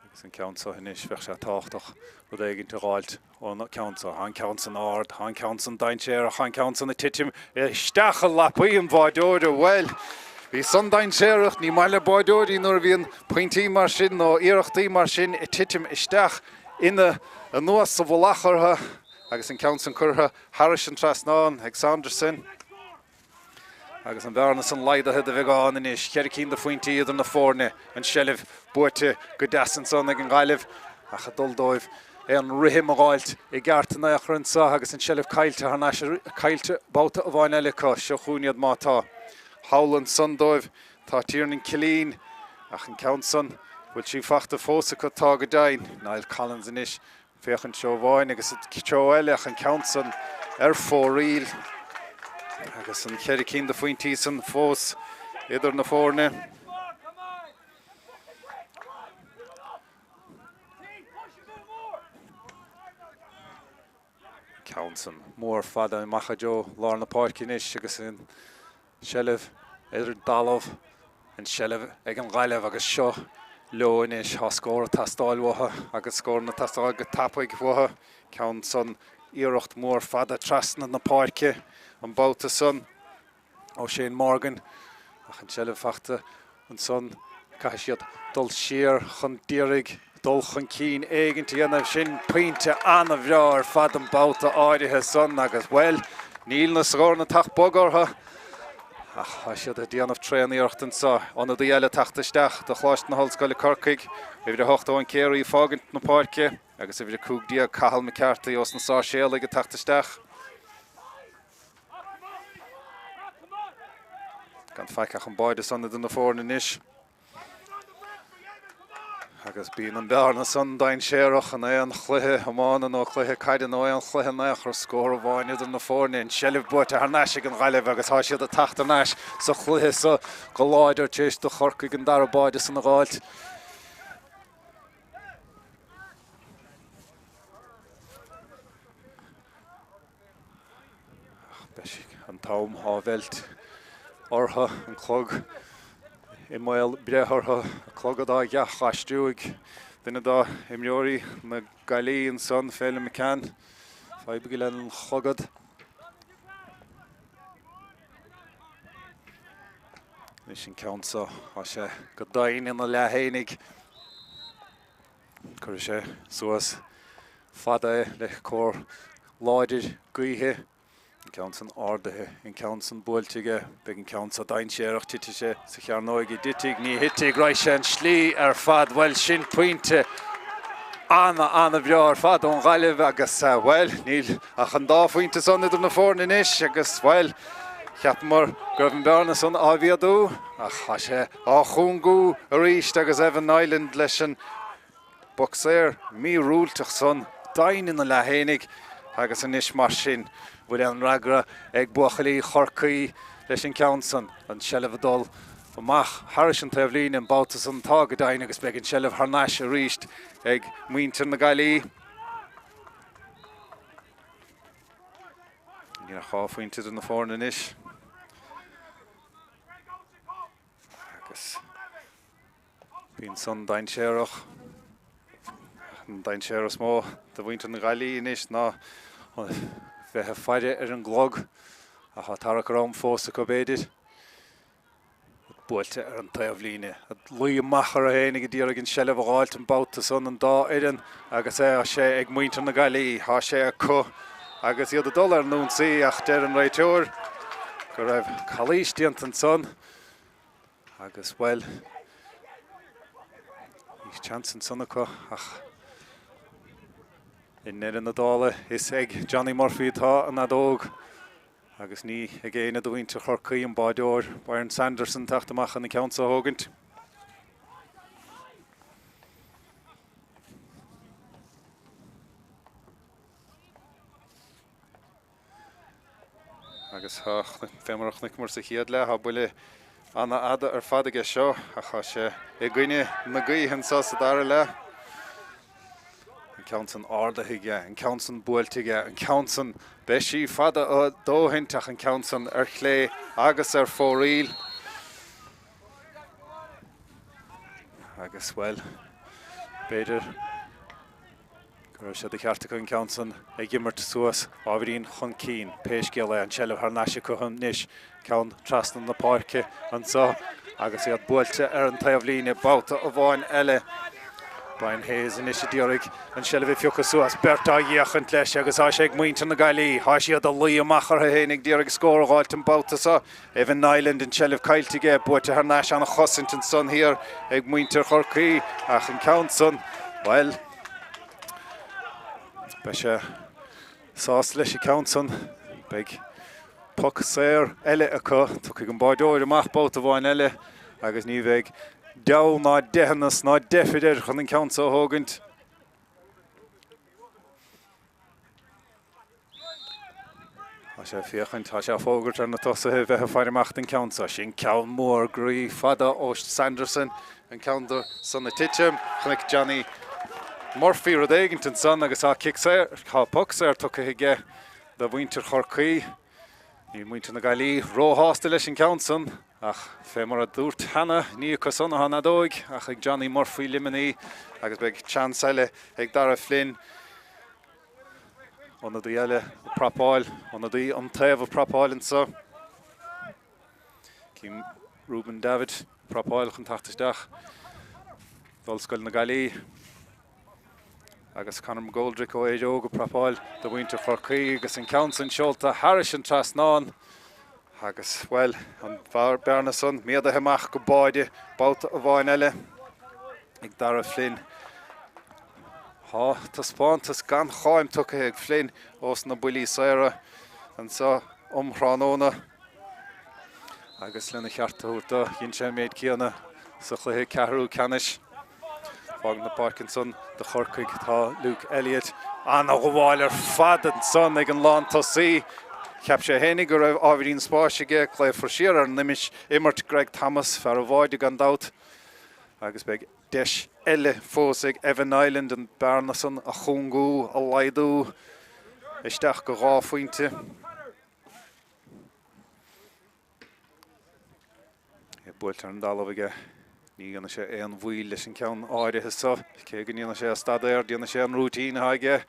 Agus an ceann seo anois, bheadh sé tábhachtach rud éigint a dh'fháilt ón ceann seo. Tá an ceann san ard, tá an ceann san dainséarach, tá an ceann san ag titim isteach i lapaí an bháideora. Bhuel, bhí san dainséarach, ní maith le báideoirí nuair a bhíonn pointí mar sin nó iarrachtaí mar sin ag titim isteach ina anuas sa mhullach orthu agus an ceann san curtha thairis an trasnán ag Saunderson. Agus an bhearna san laghdaithe de bheagán anois, cheithre cinn de phointí idir na foirne, an tseilbh buaite go deas ansan ag an nGaillimh ach ag dul dóibh aon rithim a dh'fháilt i gceart in aon chor anso agus an tseilbh caillte thar n-ais, caillte babhta amháin eile acu. Seo chugainn iad má tá. Thall ansan dóibh tá Tiernan Killeen ach an ceann san, bhfuil sí fachta fós acu? Tá go deimhin. Niall Collins anois Féachaint treo amháin agus treo eile ach an ceann san ar fóraoil agus an cheithre cinn de phointí san fós idir na foirne. Ceann san mór fada amach i dtreo lár na páirce anois agus an seilbh ar an dtalamh, an tseilbh ag an Ghaillimh agus seo leo anois. Tá scór ag teastáil uathu agus scóranna ag teastáil go tapaidh uathu. Ceann san, iarracht mhór fada trasna na páirce an babhta san ó Shane Morgan ach an tseilbh fachta Ansan caithfidh siad dul siar chun d'iarraidh dul chun cinn éigint a dhéanamh. Sin pointe an-bhreá ar fad an babhta áirithe san agus, bhuel, níl na scóranna ag teacht bog orthu ach tá siad ag déanamh tréan-iarracht anso. Ionadaí eile ag teacht isteach do Choláiste na hOllscoile Corcaigh, uimhir 8 Eoin Carey ag fágaint na páirce agus uimhir 15 Cathal McCarthy ós na Sáirséalaigh ag teacht isteach. Gan faic ach an báide san idir na foirne anois. Agus bíonn an bhearna san dainséarach in aon chluiche iomána nó cluiche caide nó aon chluiche in aon chor, scór amháin idir na foirne, an tseilbh buaite thar n-ais ag an Ghaillimh agus tá siad ag teacht thar n-ais sa chluiche so go láidir tar éis do Chorcaigh an dara báide san a dh'fháilt. Ach beidh an t-am á mheilt orthu, an clog i mbaol breith orthu, clogad á dh'aistriú ag duine dá imreoirí na Gaillimhe ansan, Féilim McCann. Fadhb aige lena chlogad. Anois an ceann seo, tá sé go domhain ina leath fhéinig. Cuirfidh sé suas fada é le cóir láidir gaoithe. An ceann san ardaithe, an ceann san buailte aige. Beidh an ceann seo dainséarach, titfidh sé sa chearnóig. An dtitfidh, ní thitfidh, raghaidh sé an slí ar fad. Bhuel, sin pointe ana, ana-bhreá ar fad ón Ghaillimh agus, bhuel, níl ach an dá phointe san idir na foirne anois agus, bhuel, cheapamar go raibh an bhearna san á mhéadú ach tá sé á chúngú arís agus Evan Niland leis an bpoc saor míorúilteach san domhain ina leath fhéinig agus anois mar sin bhfuil aon fhreagra ag buachaillí Chorcaí leis an gceann san, an tseilbh ag dul amach thairis an taobhlíne an babhta san tá go deimhin agus beidh an tseilbh thar n-ais arís ag muintir na Gaillimhe. Níl ach 2 phointe idir na foirne anois. Agus bíonn san dainséarach. An dainséar is mó do mhuintir na Gaillimhe anois ná bheith ag faire ar an gclog ach tá tarrac ar am fós acu b'fhéidir. Buailte ar an taobhlíne. Ag luí amach orthu fhéinig ag iarraidh an tseilbh a dh'fháilt an babhta san an dá fhoireann agus tá sé ag muintir na Gaillimhe. Tá sé acu agus iad ag dul ar an ionsaí ach deir an réiteoir go raibh calaois déanta ansan agus, bhuel, bhí seans ansan acu ach i ndeireadh na dála is ag Johnny Murphy atá an fheadóg. Agus ní ag éinne de mhuintir Chorcaí an báideoir Byron Sanderson teacht amach chun an ceann seo a thógaint. Agus fé mar a chonaiceamar sa chéad leath, tá buille ana-fhada ar fad aige seo ach tá sé i gcoinne na gaoithe anseo sa dara leath. An ceann san ardaithe aige, an ceann san buailte aige, an ceann san, beidh sí fada a dóthaint ach an ceann san ar chlé agus ar fóraoil. Agus, bhuel, b'fhéidir go raibh sé de cheart acu an ceann san ag imirt suas ábhairín chun cinn. Pé scéal é, an tseilbh thar n-ais acu anois, ceann trasna na páirce anseo agus iad buailte ar an taobhlíne babhta amháin eile. Brian Hayes anois a d'iarraidh an tseilbh a phiocadh suas, beirt á fhéachaint leis agus tá sé ag muintir na Gaillimhe. Tá siad ag luí amach orthu féin ag d'iarraidh scór a dh'fháilt an babhta seo. Evan Niland an tseilbh caillte aige, buaite thar n-ais an-chosaint ansan thiar ag muintir Chorcaí ach an ceann san, bhuel, beidh sé sásta leis an ceann san. Beidh poc saor eile acu. Tiocfaidh an báideoir amach babhta amháin eile agus ní bheidh deabhadh ná deitheanas ná deifir air chun an ceann seo a thógaint. Tá sé ag féachaint, tá sé ag fógairt ar na tosaithe bheith ag faire amach don ceann seo. Sin ceann mór groí fada ó Sanderson, an ceann san ag titim. Chonaic Johnny Murphy rud éigint ansan agus tá cic saor, tá poc saor tugtha aige do mhuintir Chorcaí. Níl muintir na Gaillimhe róshásta leis an gceann san ach fé mar a dúrt cheana, ní acu san atá an fheadóig ach ag Johnny Murphy Luimnigh agus beidh seans eile ag Darragh Flynn. Ionadaí eile ag prapáil, ionadaí an taobh ag prapáil anseo. Cím Ruben Davitt ag prapáil chun teacht isteach d'Ollscoil na Gaillimhe. Agus Conor McGoldrick ó Éire Óg ag prapáil do mhuintir Chorcaí agus an ceann san seolta thairis an trasnán. Agus, bhuel, an bhearna san méadaithe amach go báide babhta amháin eile ag Darragh Flynn. Tá taispeántas gan cháim tugtha ag Flynn ós na buillí saora anseo um thráthnóna agus lena cheart a thabhairt dó, dhein sé an méid céanna sa chluiche ceathrú ceannais. Fágaint na páirce ansan do Chorcaigh tá Luke Elliott. Ana-ghabháil ar fad ansan ag an lántosaí. Cheap sé fhéinig go raibh ábhairín spáis aige. Glaofar siar ar an imirt Greg Thomas, fear an bháide gan dabht, agus beidh deis eile fós ag Evan Niland an bearna san a chúngú, a laghdú isteach go 2 phointe. É buailte ar an dtalamh aige. Ní dhéanfaidh sé aon mhoill leis an gceann áirithe seo. Cé go ndéanfaidh sé staidéar, déanfaidh sé an routine atá aige.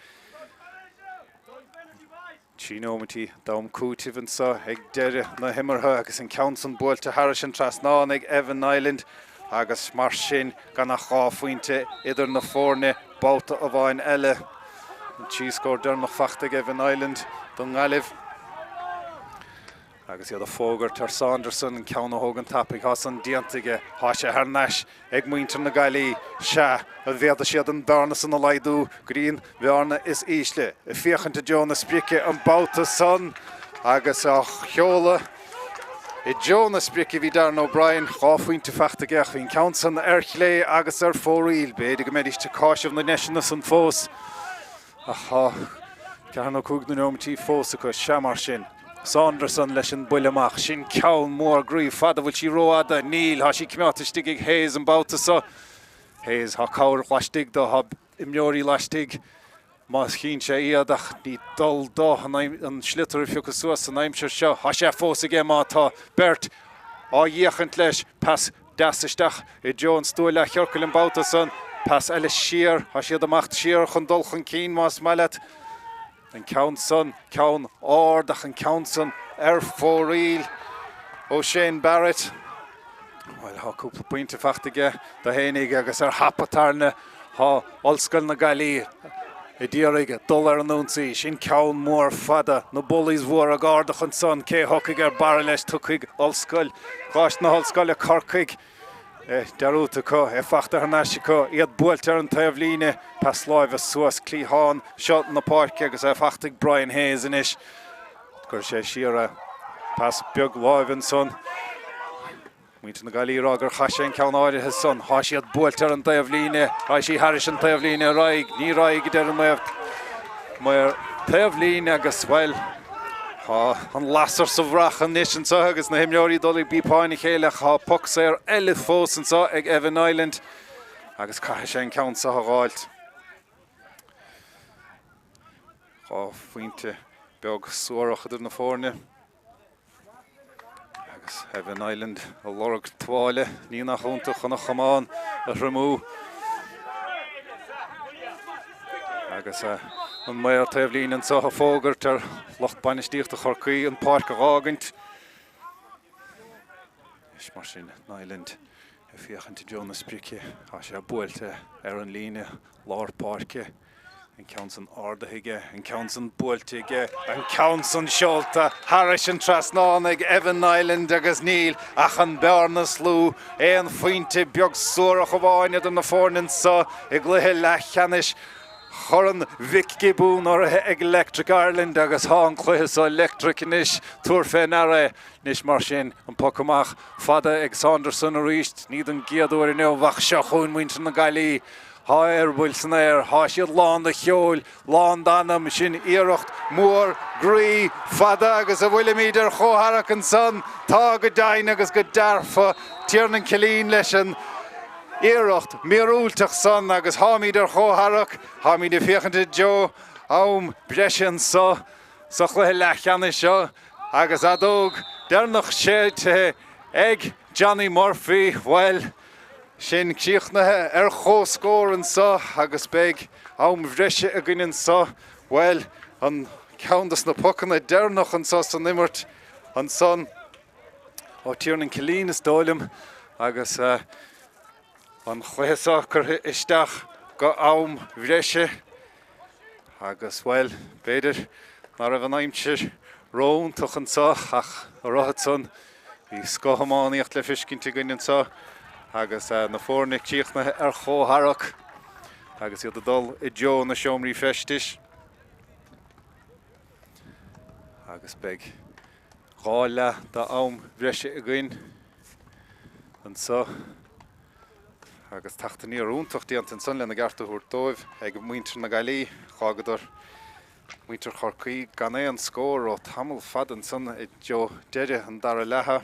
3 nóimeintí d'am cúitimh anseo ag deireadh na himeartha agus an ceann san buailte thairis an trasnán ag Evan Niland agus mar sin gan ach 2 phointe idir na foirne babhta amháin eile. An 3 scór deireanach fachta ag Evan Niland don nGaillimh. Agus iad ag fógairt ar Saunderson, an ceann a thógaint tapaidh, tá san déanta aige, tá sé thar n-ais ag muintir na Gaillí. Sea, an bhféadfaidh siad an bearna san a laghdú go dtí an bhearna is ísle? Ag féachaint i dtreo na sprice an babhta san agus á sheoladh i dtreo na sprice bhí Darren O'Brien, 2 phointe fachta aige ach bhí an ceann san ar chlé agus ar fóraoil. B'fhéidir go mbeidís ag cáiseamh na ndeiseanna san fós. Ach tá ceathair nó cúig de neomaití fós acu. Sea, mar sin. Saunderson leis an buille amach. Sin ceann mór groí fada. Bhfuil sí rófhada? Níl. Tá sí coimeádta istigh ag Hayes an babhta seo. Hayes, tá cabhair laistigh dó. Tá imreoirí laistigh má chíonn sé iad ach ní dual dó an sliotar a phiocadh suas san aimsir seo. Tá sé fós aige má tá beirt á fhéachaint leis. Pas Deas isteach i dtreo an stua leathchiorcail an babhta san. Pas eile siar. Tá siad ag imeacht siar chun dul chun cinn más maith leat. An ceann san, ceann ard ach an ceann san ar fóraoil ó Shane Barrett. Bhuel, tá cúpla pointe fachta aige do fhéinig agus ar thapa tairne tá Ollscoil na Gaillí ag iarraidh dul ar an ionsaí. Sin ceann mór fada. Na bullies mhóra ag ardach ansan. Cé thiocfaidh ar barra leis? Tiocfaidh Ollscoil, Coláiste na hOllscoile, Corcaigh. É dearúdta acu, é fachta thar n-ais acu, iad buailte ar an taobhlíne. Pas láimhe suas cliathán seo na páirce agus é fachta ag Brian Hayes anois. Cuirfidh sé siar é. Pas beag láimhe ansan. Muintir na Gaillí ag rá gur chaith sé an ceann áirithe san. Thá siad buailte ar an dtaobhlíne. Raghaidh sí thairis an taobhlíne ar aghaidh. Ní raghaidh, a deir an maor taobhlíne agus, bhuel, tá an lasair sa bhfraoch anois anseo agus na himreoirí ag dul ag bípeáin a chéile ach tá poc saor eile fós anseo ag Evan Niland agus caithfidh sé an ceann seo a dh'fháilt. 2 phointe beag suarach idir na foirne. Agus Evan Niland ag lorg tuáille, ní nach iontach chun a chamán a thriomú. Agus an maor taobhlíne anseo ag fógairt ar lucht bainistíochta Chorcaí an pháirc a dh'fhágaint. Anois mar sin, Niland ag féachaint i dtreo na sprice. Tá sé buailte ar an líne lár páirce. An ceann san ardaithe aige, an ceann san buailte aige, an ceann san seolta thairis an trasnán ag Evan Niland agus níl ach an bearna is lú, aon phointe beag suarach amháin idir na foirne anseo i gcluiche leathcheannais Chorn Mhic Giobúin urraithe ag Electric Ireland agus tá an cluiche seo leictreach anois, tabhair fé ndeara é. Anois mar sin, an poc amach fada ag Saunderson arís, ní don gcéad uair inniu ach seo chugainn muintir na Gaillí. Tá eireabaill san aer, tá siad lán de cheol, lán d'anam, sin iarracht mhór groí fada agus an bhfuilimid ar chomhtharrac ansan? Tá go deimhin agus go dearfa, Tiernan Killeen leis an iarracht mhíorúilteach san agus táimid ar chomhtharrac, táimid ag féachaint i dtreo am breise anso sa chluiche leathcheannais seo agus fheadóg deireanach séidte ag Johnny Murphy, bhuel, Sin críochnaithe ar chomhscór anseo agus beidh am bhreise againn anseo. Bhuel, an ceann dos na pocanna deireanach anseo san imirt ansan ó Tiernan Killeen is dóigh liom agus an chluiche seo curtha isteach go am bhreise. Agus, bhuel, b'fhéidir ná raibh an aimsir ró-iontach anseo ach a rothat san, bhí scoth-iománaíocht le feiscint againn anseo agus na foirne críochnaithe ar chomhtharrac agus iad ag dul i dtreo na seomraí feistis. Agus beidh 2 leath d'am bhreise againn anseo. Agus teacht aniar iontach déanta ansan lena gceart a thabhairt dóibh ag muintir na Gaillí. Dh'fhágadar muintir Chorcaí gan aon scór ó tamall fada ansan i dtreo deireadh an dara leatha.